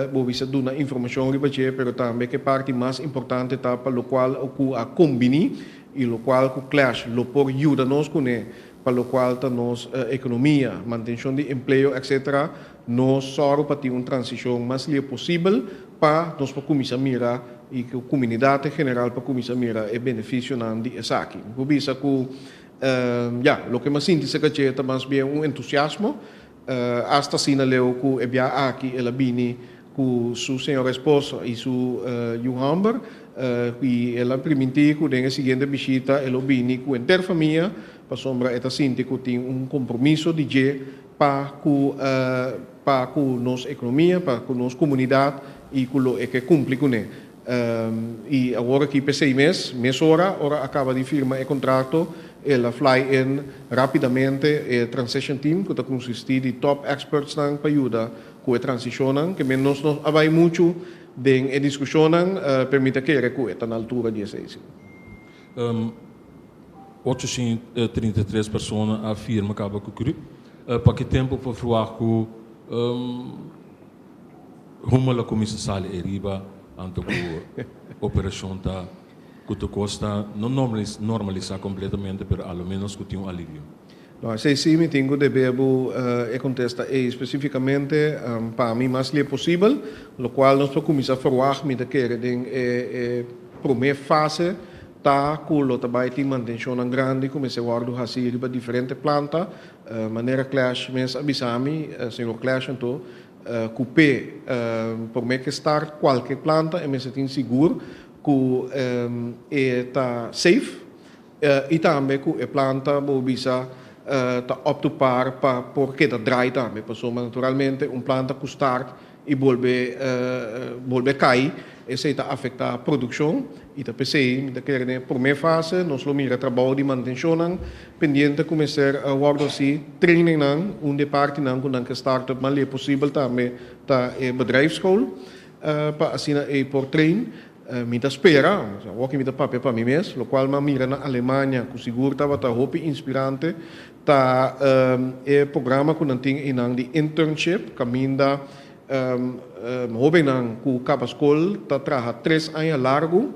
bo bisa duna informashon riba dje pero tambe ku e parti mas importante ta pa lokual ku a kombiní i lokual ku Clash lo por yuda nos kuné pa lokual ta nos ekonomia, mantenshon di empleo etc. Nos sòru pa tin un transishon mas lie posibel pa nos por kuminsá mira i ku komunidat en general por kuminsá mira e benefisionan di esaki. Mi por bisa ku Ya, loke mi a sinti serka dje ta mas bien un entusiasmo. Asta asina leu ku e bia aki el a bini ku su señora esposa i su yu hòmber, i el a primintí ku den e siguiente bishita e lo bini ku henter famia, pasobra e ta sinti ku tin un kompromiso di dje pa ku pa ku nos ekonomia, pa ku nos komunidat i ku lo e ke kumpli kuné. I awor aki p'esei mes, mesora ora a kaba di firma e kontrato, el a fly in rápidamente e transition team ku ta konsistí di top expertsnan pa yuda ku e transishonnan. Ke men nos no a bai muchu den e diskushonnan, pero mi ta kere ku e ta na altura di esei si. 833 persona a firma kaba ku Cru. Pa ki tempu por verwagt ku Hummel a cuminsa sali eriba anto cu operacion ta cu ta costa no normalisa completamente pero a lo menos cu tin un alivio. No, esey si mi tin cu debe bo e contesta ey specificamente pa mi mas lie posibel, locual nos por cuminsa verwagt mi ta kere den e prome fase ta cu lo ta bay tin mantencionnan grandi cu mester wordo haci riba diferente planta, manera Clash mes a bisa mi, señor Clash anto, Ku p'e promé ke start kualke planta e mester tin sigur ku e ta safe i tambe ku e planta bo bisa ta up to par pa por keda drai tambe pasobra naturalmente un planta ku start i bolbe bolbe kai esei ta afektá produkshon. I ta p'esei mi ta kere den e promé fase nos lo mira trabou di mantenshonnan pendiente ku mester wòrdu hasi, trainingnan, un di e partinan ku nan ke start up mas lie posibel tambe ta e bedrijfsschool pa asina ei por train. Mi ta spera, awor mi ta papia pa mi mes, lokual mi a mira na Alemania ku sigur tabata hopi inspirante ta e programa ku nan tin einan di internship kaminda Hóbennan ku kaba skol ta traha tres aña largu.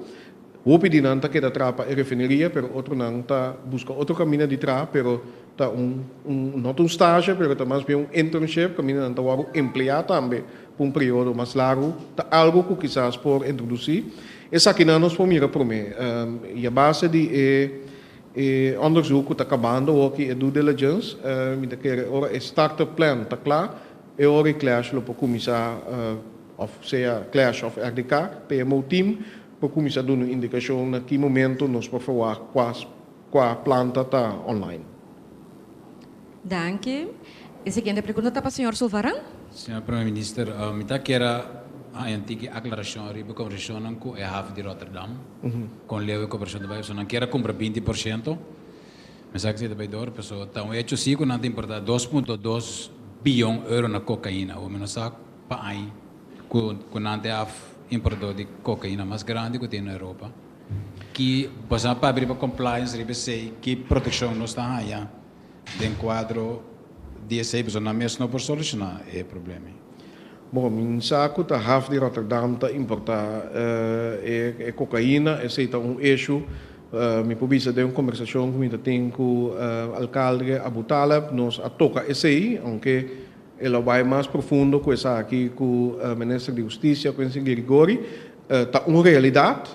Hopi di nan ta keda traha pa e refineria, pero otronan ta buska otro kaminda di traha, pero ta un un no ta un stage, pero ta mas bien un internship kaminda nan ta wòrdu empleá tambe pa un periodo mas largu. Ta algu ku kisas por introdusí. Esakinan nos por mira promé. I a base di e. E onderzoek ku ta kabando aki, e due diligence, mi ta kere ora e startup plan ta kla, e ora Clash lo por kuminsá, òf sea Clash òf RDK, PMO team, por kuminsá duna un indikashon na ki momento nos por verwacht kua planta ta online. Danki. E siguiente pregunta ta pa señor Sulvaran. Señor Prome Minister, mi ta kier haña un tiki aklarashon riba e kombersashonnan ku e haven di Rotterdam. Kon leu e kombersashon ta bai? Pasobra nan kier a kumpra 20%. Mi sa ku esei ta bai dor, pasobra ta un hecho si ku nan ta importá 2.2 biyon euro na kokaina. Awor mi no sa pa aña ku nan ta e haf importador di kokaina mas grandi ku tin na Europa. Ki boso a papia riba compliance riba esei? Ki protekshon nos ta haña den kuadro di esei? Pasobra nan mes no por solushoná e problema ei. Bon, mi sa ku ta haf di Rotterdam ta importá e kokaina, esei ta un issue. Mi por bisa den un kombersashon ku mi ta tin ku alkalde Aboutaleb, nos a toka esei, ounke el a bai mas profundo ku esaki ku minister di Hustisia, Quincy Girigorie. Ta un realidat,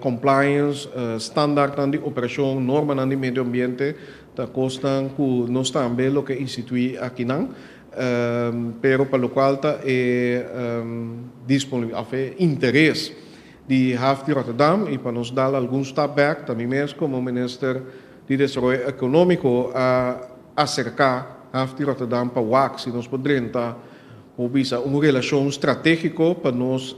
compliance, standaardnan di operashon, normanan di medio ambiente ta kosnan ku nos tambe lo ke instituí akinan, pero pa lokual ta e disponibilidat òf e interes di Haf di Rotterdam i pa nos dal algun stap bèk, ta mi mes komo minister di Desaroyo Ekonómiko a aserká Haf di Rotterdam pa wak si nos por drenta Por bisa un relashon stratégiko pa nos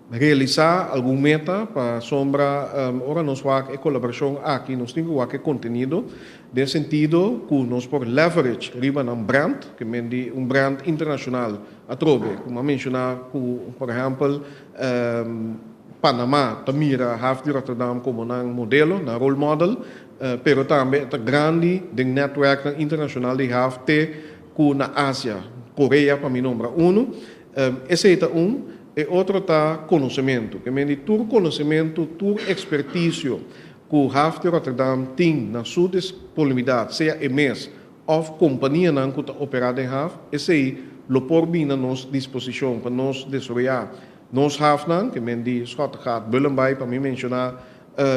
realisá algun meta pasobra ora nos wak e kolaborashon aki nos tin ku wak e kontenido den sentido ku nos por leverage riba nan brand, ke men di un brand internashonal atrobe ku mi a menshoná ku por ehèmpel Panama ta mira Haf di Rotterdam komo nan modelo, nan role model, pero tambe e ta grandi den nètwèrknan internashonal di haf te ku na Asia, Korea pa mi nombra unu. Esei ta un. E otro ta konosementu. Ke men di tur konosementu, tur ekspertisio ku Haf di Rotterdam tin na su disponibilidat, sea e mes òf kompanianan ku ta operá den haf, esei lo por bin na nos disposishon pa nos desaroyá nos hafnan, ke men di Schottegat, Bullenbaai pa mi menshoná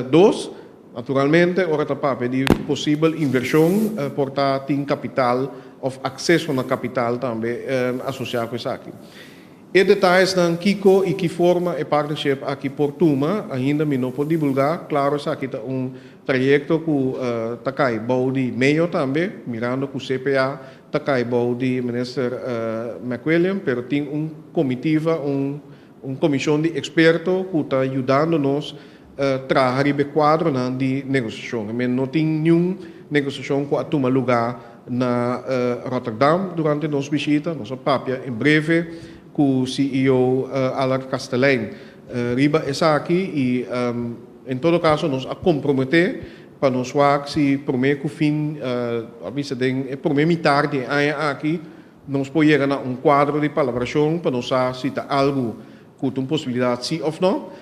dos. Naturalmente, ora ta papia di posibel invershon, por ta tin kapital òf akseso na kapital tambe asosiá ku esaki. E detayesnan kiko i ki forma e partnership aki por tuma, ainda mi no por divulgá. Klaro esaki ta un trayekto ku ta kai bou di meo tambe, mirando ku CPA ta kai bou di Minister McWilliam, pero tin un komitiva, un Un komishon di eksperto ku ta yudando nos traha riba e kuadronan di negosiashon. I men no tin niun negosiashon ku a tuma lugá na Rotterdam durante nos bishita. Nos a papia en breve ku CEO Allard Castelein riba esaki i en todo kaso nos a komprometé pa nos wak si promé ku fin, a bisa den e promé mitar di e aña aki, Nos por yega na un kuadro di palabrashon pa nos sa si ta algu ku ta un posibilidat si òf no.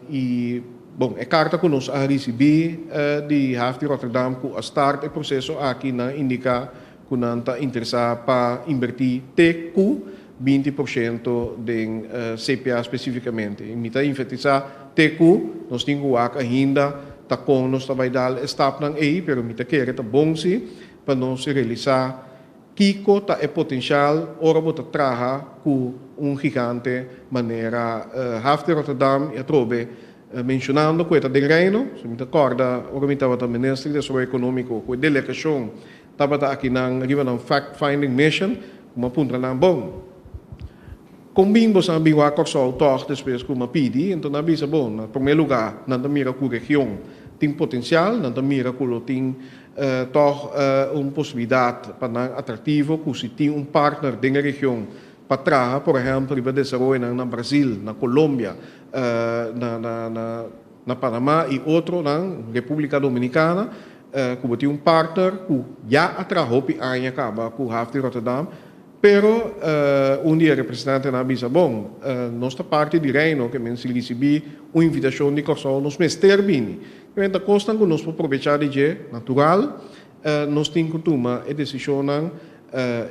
I, bon, e karta ku nos a risibí di Haf di Rotterdam ku a start e proseso aki nan indiká ku nan ta interesá pa inbertí te ku 20% den CPA spesífikamente. I mi ta enfatisá te ku, nos tin ku wak ainda ta kon nos ta bai dal e stapnan ei, pero mi ta kere ta bon si pa nos realisá kiko ta e potensial ora bo ta traha ku un gigante manera Haf di Rotterdam i atrobe menshonando ku e ta den Reino. Si mi ta kòrda ora mi tabata Minister di Desaroyo Ekonómiko ku e delegashon tabata akinan riba nan fact finding mission ku mi a puntra nan, Bon, kon bin boso a bin wak Kòrsou tòg despues ku mi a pidi? Enton nan a bisa, Bon, na promé lugá nan ta mira ku region tin potensial, nan ta mira ku lo tin Tòg un posibilidat pa nan atraktivo ku si tin un partner den e region pa traha, por ehèmpel riba desaroyonan na Brasil, na Colombia, na Panama i otronan, Repúblika Dominikana, ku bo tin un partner ku ya a traha hopi aña kaba ku Haf di Rotterdam. Pero un di e representantenan a bisa, Bon, nos ta parti di Reino, ke men si risibí un invitashon di Kòrsou nos mester bini. Ke men ta kosnan ku nos por probechá di dje, natural, nos tin ku tuma e desishonnan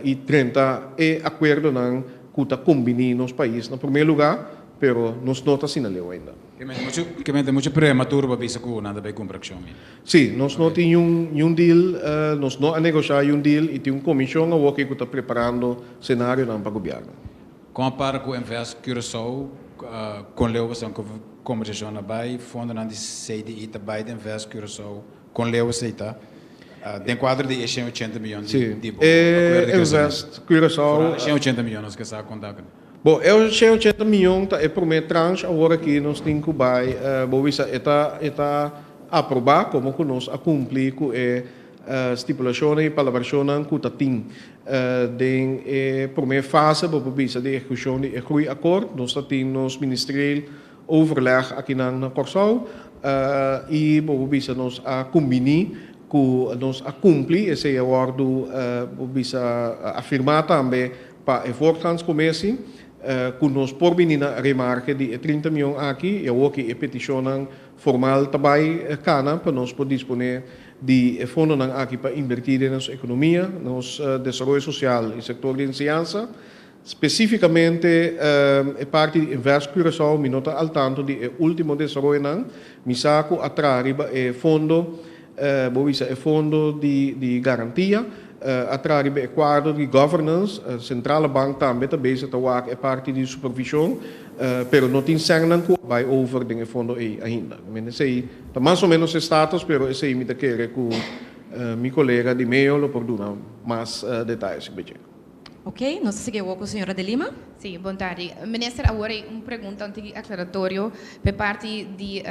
i drenta e akuerdonan ku ta kombiní nos pais na promé lugá, pero nos no ta asina leu ainda. Ke men ta muchu prematuro pa bisa ku nan ta bai kumpra akshon mi. Sí, nos no tin niun deal, nos no a negoshá niun deal i tin un komishon awoki ku ta preparando senarionan pa gobièrnu. Kon a para ku Invest Curaçao, kon leu esnan kombersashon a bai, fondonan di CDI ta bai di Invest Curaçao, kon leu esei ta den kuadro di e 180 miyon di bo akuerdo di Invest Curaçao. Foral e 180 miyon nos ke sa konta ku. Bo, e 180 miyon ta e promé tranche, awor aki nos tin ku bai, bo bisa e ta e ta aprobá komo ku nos a kumpli ku e stipulashonnan i palabrashonnan ku ta tin den e promé fase, bo por bisa, di ehekushon di e Groeiakkoord. Nos ta tin nos ministerieel overleg akinan na Kòrsou i bo por bisa nos a kumbiní ku nos a kumpli, esei a wòrdu bo por bisa afirmá tambe Pa e voortgangscommissie, cu nos por bini na remarke di e 30 miyon aki y awor ki e peticionnan formal ta bay cana pa nos por dispone di e fondonan aki pa inverti den nos economia, nos desaroyo social y sector di enseñansa. Specificamente e parti di Invest Curaçao mi no ta al tanto di e ultimo desaroyonan. Mi sa cu a traha riba e fondo, bo bisa e fondo di garantia. A traha riba e kuadro di governance. Centrale Bank tambe ta bezig ta wak e parti di supervision, pero no tin sènnan ku a bai over den e fondo ei ainda. Men esei ta mas o menos e status, pero esei mi ta kere ku mi kolega di meo lo por duna mas detayes riba dje. Ok, nos ta sigui awor ku señora De Lima. Sí, bon tardi. Minister, awor ei un pregunta, un tiki aklaratorio p'e parti di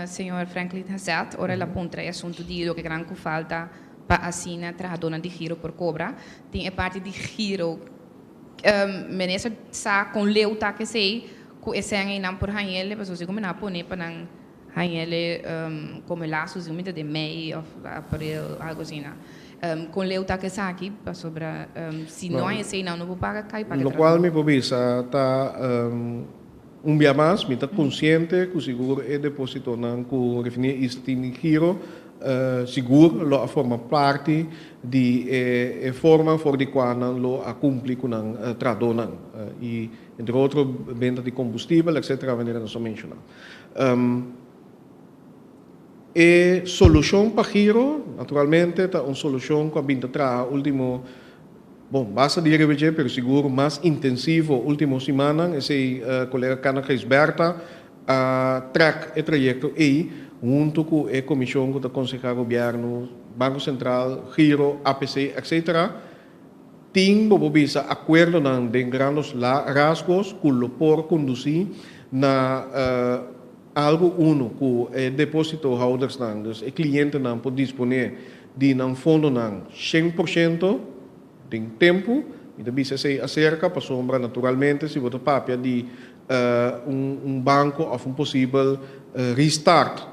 señor Franklin Hazet, ora el a puntra e asuntu di loke gran ku falta Pa asina trahadónan di giro por kobra. Tin e parti di giro, minister sa kon leu ta kesei ku e sèn ei nan por hañ'el, pasobra si ku nan a pone pa nan hañ'el komo e lastu si ta den mei òf aprel algu asina. Kon leu ta kesaki pasobra si no haña esei nan no por paga kai pa ke Lokual trahadó. mi por bisa ta un bia mas mi ta konsiente ku sigur e depositonan ku Refineria Isla tin di giro Sigur lo a forma parti di e forma for di kua nan lo a kumpli ku nan trahadónan i entre otro benta di kombustibel etcetera manera nos a menshoná. E solushon pa giro naturalmente ta un solushon ku a bin ta traha último, bon basta di riba dje pero sigur mas intensivo último simannan, esei kolega Kana Gijsbertha A trek e trayekto ei huntu ku e komishon ku ta konsehá gobièrnu, Banko Sentral, Giro, APC, etc. Tin bo por bisa akuerdonan den grandos rasgos ku lo por kondusí na algu unu ku e depositohoudersnan, dus e klientenan por disponé di nan fondonan 100%. Den tempu, mi ta bisa esei aserka pasobra naturalmente si bo ta papia di un banko òf un posibel restart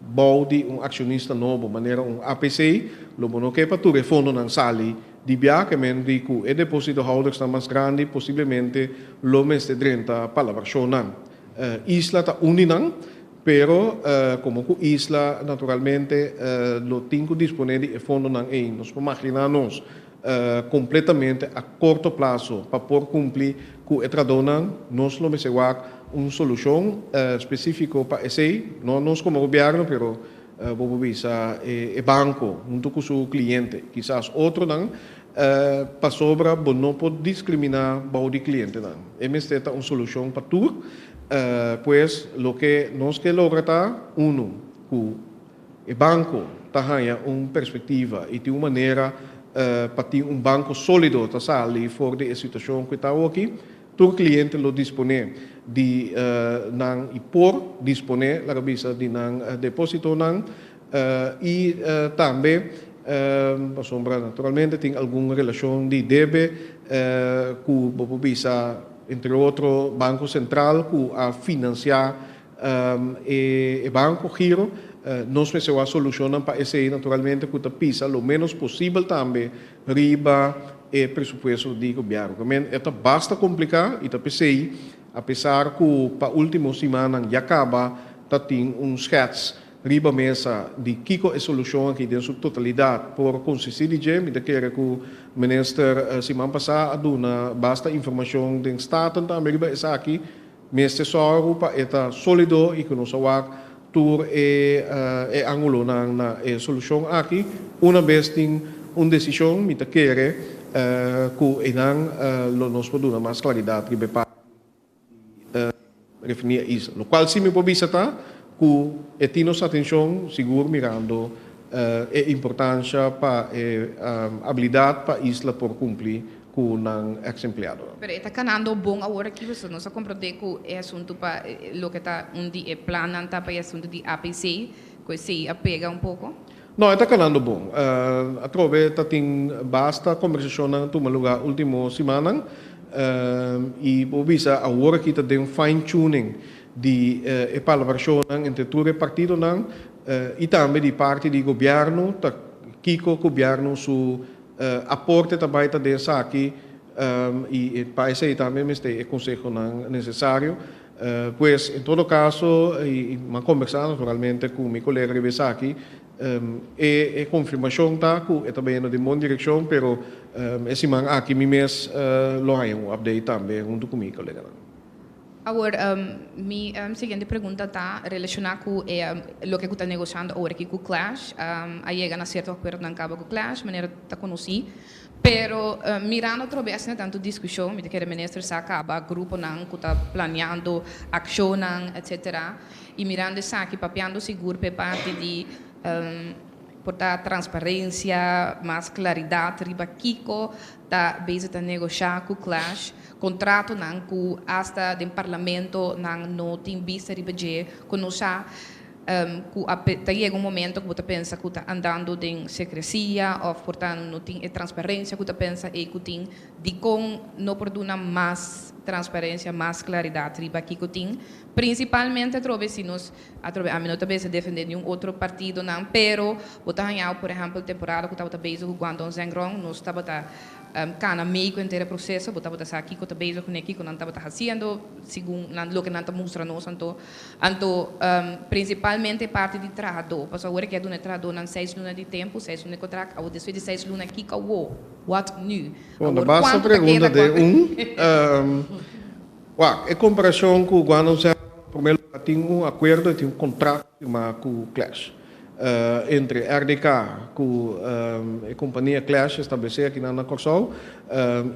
bou di un akshonista nobo manera un APC, lo bo no ke pa tur e fondonan sali di bia, ke men di ku e depositohoudersnan mas grandi posiblemente lo mester drenta palabrashonnan. Isla ta un di nan, pero komo ku Isla naturalmente lo tin ku disponé di e fondonan ei, nos por maginá nos kompletamente a korto plaso pa por kumpli ku e trabounan, nos lo mester wak un solushon spesífiko pa esei, no nos komo gobièrnu, pero bo por bisa e banko huntu ku su kliente, kisas otronan, pasobra bo no por diskriminá bou di klientenan. E mester ta un solushon pa tur. Pues loke nos ke logra ta, unu, ku e banko ta haña un perspektiva i tin un manera pa tin un banko sólido ta sali for di e situashon ku e ta awoki. Tur kliente lo disponé di nan i por disponé, laga bisa, di nan depósitonan i tambe pasobra naturalmente tin algun relashon di debe ku bo por bisa entre otro Banko Sentral ku a finansiá e banko Giro. Nos mester wak solushonnan pa esei naturalmente ku ta pisa lo ménos posibel tambe riba e presupuesto di gobièrnu. Ku e ta basta kompliká i ta p'esei apesar ku pa último simannan ya kaba ta tin un skèts riba mesa di kiko e solushon aki den su totalidat por konsistí di dje, mi ta kere ku minister siman pasá a duna basta informashon den Staten tambe riba esaki. Mester sòru pa e ta sólido i ku nos a wak tur e e ángulonan na e solushon aki. Una bes tin un desishon, mi ta kere ku einan lo nos por duna mas klaridat riba e parti di Refineria Isla. Lokual si mi por bisa ta ku e tin nos atenshon sigur mirando e importansha pa e abilidat pa Isla por kumpli ku nan eks empleadonan. Pero e ta kanando bon awor aki pasobra nos a komprondé ku e asuntu pa loke ta un di e plannan ta pa e asuntu di APC, ku esei a pega un poko. No, e ta kanando bon. Atrobe ta tin basta kombersashonnan tuma lugá último simannan i bo bisa awor aki ta den fine tuning di e palabrashonnan entre tur e partidonan i tambe di parti di gobièrnu ta kiko gobièrnu su Aporte ta bai ta den esaki i pa esei tambe mester e konsehonan nesesario. Pues en todo kaso i mi a kombersá naturalmente ku mi kolega riba esaki, e konfirmashon ta ku e ta bayendo den bon direkshon pero e siman aki mi mes lo haña un update tambe huntu ku mi koleganan. Awor, mi siguiente pregunta ta relaciona cu e loke cu ta negociando awor aki cu Clash. A yega na cierto acuerdonan caba cu Clash, manera ta conoci. Pero mirando otro bes asina tanto discusion, mi ta kere minister sa caba gruponan cu ta planeando accionnan, etcetera. Y mirando esaki, papiando sigur p'e parti di por ta transparencia, mas claridad riba kico ta bezig ta negosha cu Clash, contratonan cu hasta den parlamento nan no tin bista riba dje, cu no sa cu a ta yega un momento cu bo ta pensa cu ta andando den secrecia of por ta no tin e transparencia cu ta pensa ey cu tin, dicon no por duna mas transparencia, mas claridad riba kico tin, principalmente atrobe si nos Atrobe ami no ta bezig defende niun otro partidonan, pero bo ta haña por ehempel temporada ku tabata bezig ku Guangdong Zhengrong, nos tabata kana mei ku henter e proseso, bo tabata sa kiko ta bezig kuné, kiko nan tabata hasiendo segun nan loke nan ta mustra nos anto. Anto prinsipalmente e parti di trahadó, pasobra awor e ke duna e trahadónan seis luna di tempu, seis luna di kontrakt, awor despues di seis luna kiko awor? Wat nu? Bon, Awor basta kuantu ta pregunta keda den kuantu. un. Wak, e komparashon ku Guangdong Zhengrong, promé lugar tin un akuerdo i tin un kontrakt firmá ku Clash. Entre RDK ku e kompania Clash establesé akinan na Kòrsou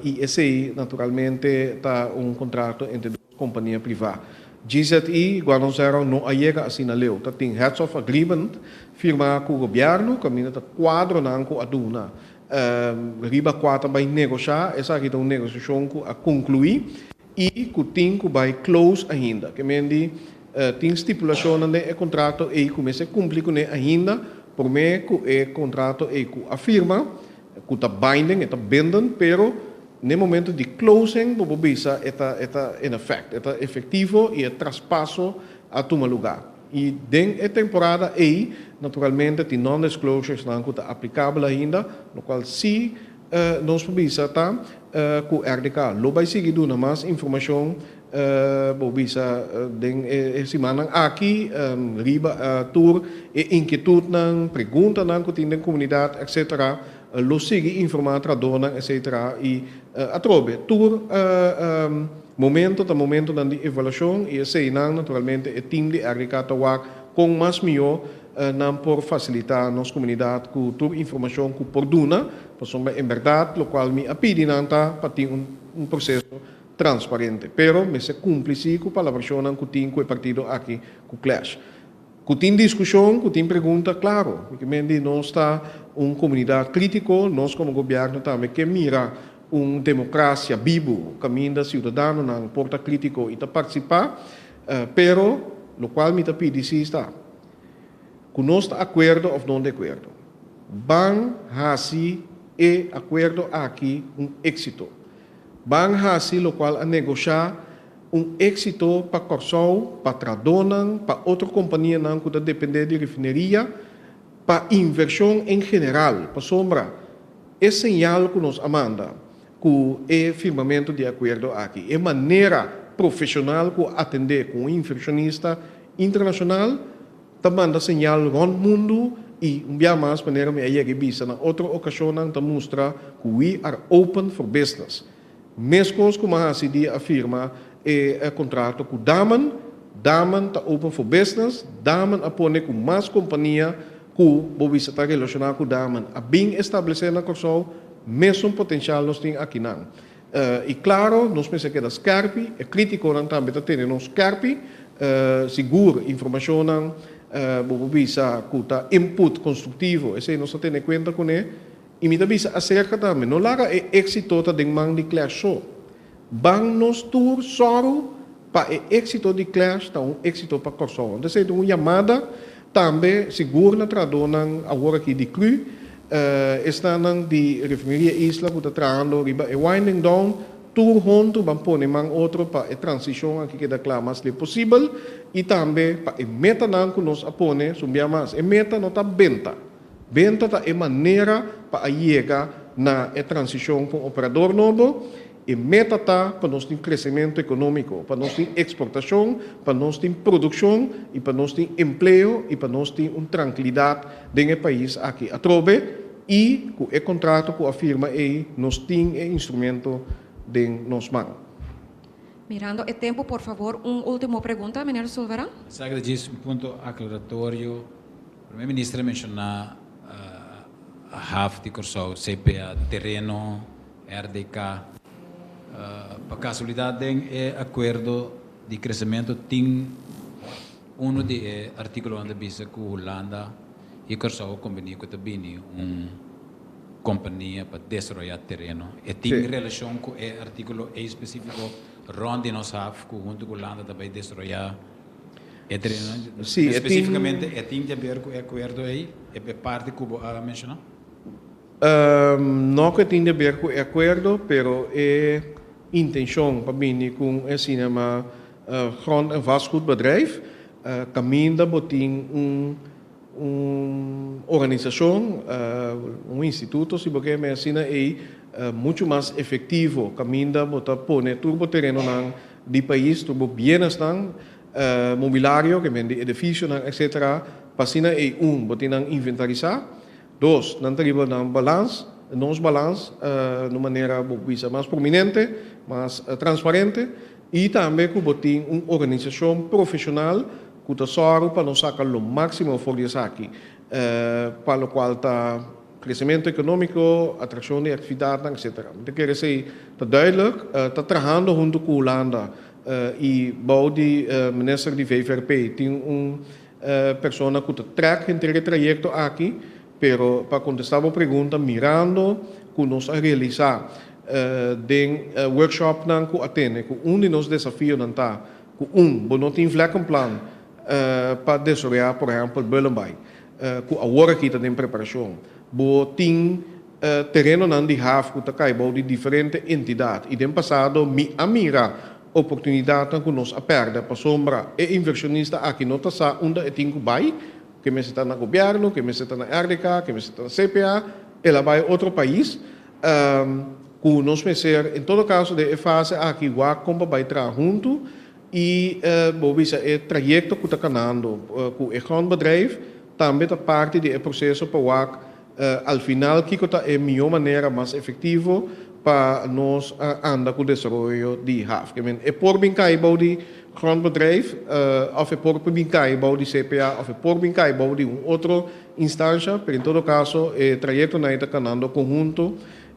i esei naturalmente ta un kontrato entre dos kompania privá. GZI, Guangdong Zhengrong no a yega asina leu. Ta tin heads of agreement firmá ku gobièrnu kaminda ta kuadronan ku a duna Riba kua ta bai negoshá, esaki ta un negosiashon ku a konkluí i ku tin ku bai close ainda. Ke men di tin stipulashonnan den e kontrato ei ku mester kumpli kuné ainda promé ku e kontrato ei ku a firma, ku ta binding, e ta bindend, pero n'e momento di closing bo por bisa e ta e ta in effect, e ta efektivo i e traspaso a tuma lugá. I den e temporada ei, naturalmente tin non-disclosuresnan ku ta aplikabel ainda, lokual si nos por bisa ta ku RDK lo bai sigui duna mas informashon, bo bisa den e simannan aki riba tur e inkietutnan, preguntanan ku tin den komunidat etcetera, lo sigui informá trahadónan etcetera i atrobe tur Momento ta momentonan di evaluashon i eseinan naturalmente e tim di RDK ta wak kon mas mihó nan por fasilitá nos komunidat ku tur informashon ku por duna, pasobra en bèrdat lokual mi a pidi nan ta pa tin un proseso transparente. Pero mester kumpli si ku palabrashonnan ku tin ku e partido aki ku Clash. Ku tin diskushon, ku tin pregunta, klaro. Mi ke men di nos ta un komunidat krítiko, nos komo gobièrnu tambe ke mira Un demokrasia bibu kaminda siudadanonan por ta krítiko i ta partisipá, pero lokual mi ta pidi si ta ku nos ta akuerdo òf no de akuerdo. Ban hasi e akuerdo aki un éksito. Ban hasi lokual a negoshá un éksito pa Kòrsou, pa trahadónan, pa otro kompanianan ku ta dependé di refineria, pa invershon en general, pasobra E señal ku nos a manda ku e firmamentu di e akuerdo aki, e manera profeshonal ku a atendé ku un invershonista internashonal, ta manda señal rònt mundu i un bia mas manera mi a yega i bisa na otro okashonnan ta mustra ku we are open for business. Meskos ku mi a hasi di a firma E kontrato ku Damen, Damen ta open for business, Damen a pone ku mas kompania ku bo bisa ta relashoná ku Damen a bin establesé na Kòrsou, mesun potensial nos tin akinan. I klaro, nos mester keda skèrpi, e krítikonan tambe ta tene nos skèrpi, sigur informashonnan bo por bisa ku ta input konstruktivo, esei nos ta tene kuenta kuné. I mi ta bisa aserka tambe, no laga e éksito ta den man di Clash so. Ban nos tur sòru pa e éksito di Clash ta un éksito pa Kòrsou. Anto esei ta un yamada tambe sigur na trahadónan awor aki di cru, esnanan di Refineria Isla ku ta trahando riba e winding down, tur huntu ban pone man otro pa e transishon aki keda kla mas lep posibel i tambe pa e metanan ku nos a pone, su bia mas, e meta no ta benta. Benta ta e manera pa a yega na e transishon ku un operador nobo. E meta ta pa nos tin kresementu ekonómiko, pa nos tin eksportashon, pa nos tin produkshon i pa nos tin empleo i pa nos tin un trankilidat den e pais aki atrobe i ku e kontrato ku a firma ei nos tin e instrumento den nos man. Mirando e tempu, por favor, un último pregunta, meneer Sulvaran. Esaki ta djis un punto aklaratorio. Prome Minister a menshoná haf di Kòrsou, CPA, tereno, RDK. Pa kasualidat den e akuerdo di kresementu tin unu di e artíkulonan ta bisa ku Hulanda i Kòrsou a kombiní ku ta bini un kompania pa desaroyá tereno. E tin relashon ku e artíkulo ei spesífiko rònt di nos haf ku huntu ku Hulanda ta bai desaroyá E terenonan, Sí, e tin. Spesífikamente e tin di haber ku e akuerdo ei, e parti ku bo a menshoná? No ku e tin di haber ku e akuerdo, pero e intenshon pa bini ku un asina yama grond en vastgoedbedrijf, kaminda bo tin un un organisashon, un instituto si bo ke me asina ei, muchu mas efektivo, kaminda bo ta pone tur bo terenonan di pais, tur bo bienesnan, mobilario, ke men di edifisionan etcetera, pa asina ei un, bo tin nan inventarisá, dos, nan ta riba nan balans, nos balans, na un manera bo bisa mas prominente, mas transparente, i tambe ku bo tin un organisashon profeshonal ku ta sòru pa nos saka lo máksimo for di esaki, pa lokual ta kresementu ekonómiko, atrakshon di aktividatnan, etcetera. Mi ta kere esei ta duidelijk. Ta trahando huntu ku Hulanda i bou di minister di VVRP tin un persona ku ta trèk henter e trayekto aki, pero pa kontestá bo pregunta, mirando ku nos a realisá den workshopnan ku a tene ku un di nos desafionan ta ku un, bo no tin vlekkenplan pa desaroyá por ehèmpel Bullenbaai, ku awor aki ta den preparashon. Bo tin terenonan di haf ku ta kai bou di diferente entidat i den pasado mi a mira oportunidatnan ku nos a pèrdè pasobra e invershonista aki no ta sa unda e tin ku bai, ke mester ta na gobièrnu, ke mester ta na RDK, ke mester ta na CPA, el a bai otro pais. Ku nos mester en todo kaso den e fase aki wak kon pa bai traha huntu i bo bisa e trayekto ku ta kanando ku e grondbedrijf tambe ta parti di e proseso pa wak al final kiko ta e mihó manera mas efektivo pa nos anda ku desaroyo di haf. Ke men e por bin kai bou di grondbedrijf òf e por bin kai bou di CPA òf e por bin kai bou di un otro Instansha, pero en todo caso e trayectonan ei ta canando conhunto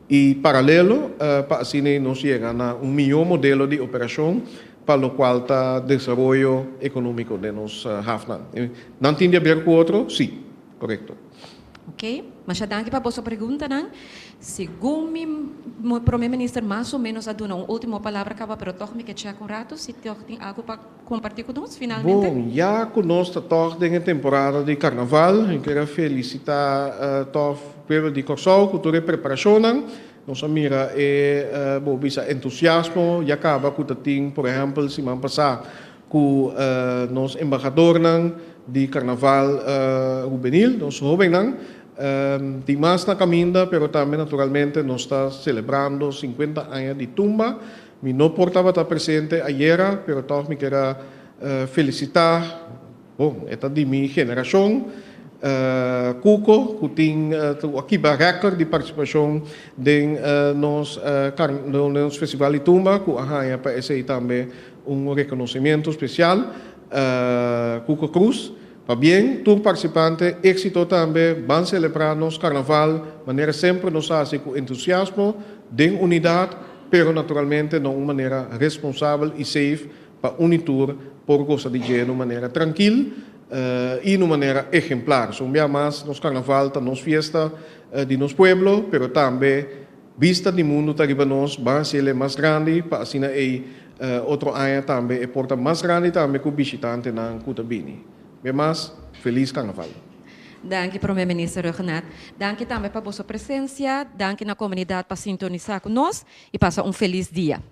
y paralelo pa asina ei nos yega na un mihó modelo di operacion pa locual ta desaroyo economico den nos hafnan. Nan tin di haber cu otro? Sí, corecto. Ok, masha danki pa boso preguntanan. Segun mi Prome Minister mas o menos a duna un ultimo palabra caba, pero toch mi ke check un rato si toch tin algo pa Kompartí ku nos finalmente. Bon, ya ku nos ta tòg den e temporada di karnaval, mi kier a felisitá tòg pueblo di Kòrsou ku tur e preparashonnan. Nos a mira e, bo bisa, entusiasmo ya kaba ku ta tin, por ehèmpel, siman pasá ku nos embahadornan di karnaval hubenil, nos hóbennan. Tin mas na kaminda, pero tambe naturalmente nos ta selebrando sinkuenta aña di tumba. Mi no por tabata presente ayera, pero tòg mi kier a felisitá, bon, e ta di mi generashon. Cuco, ku tin aki ba record di partisipashon den nos nos Festival di Tumba, ku a haña pa esei tambe un rekonosementu spesial. Cuco Cruz. Pabien tur partisipante, éksito tambe, ban selebrá nos karnaval manera semper nos hasi ku entusiasmo, den unidat, pero naturalmente na un manera responsabel i safe pa un i tur por gosa di dje na un manera trankil i na un manera ehemplar. So un bia mas nos karnaval ta nos fiesta di nos pueblo, pero tambe bista di mundu ta riba nos, ban hasi el e mas grandi pa asina ei otro aña tambe e por ta mas grandi tambe ku bishitantenan ku ta bini. Bia mas, felis karnaval. Danki Prome Minister Rhuggenaath. Danki tambe pa boso presensia, danki na komunidat pa sintonisá ku nos i pasa un felis dia.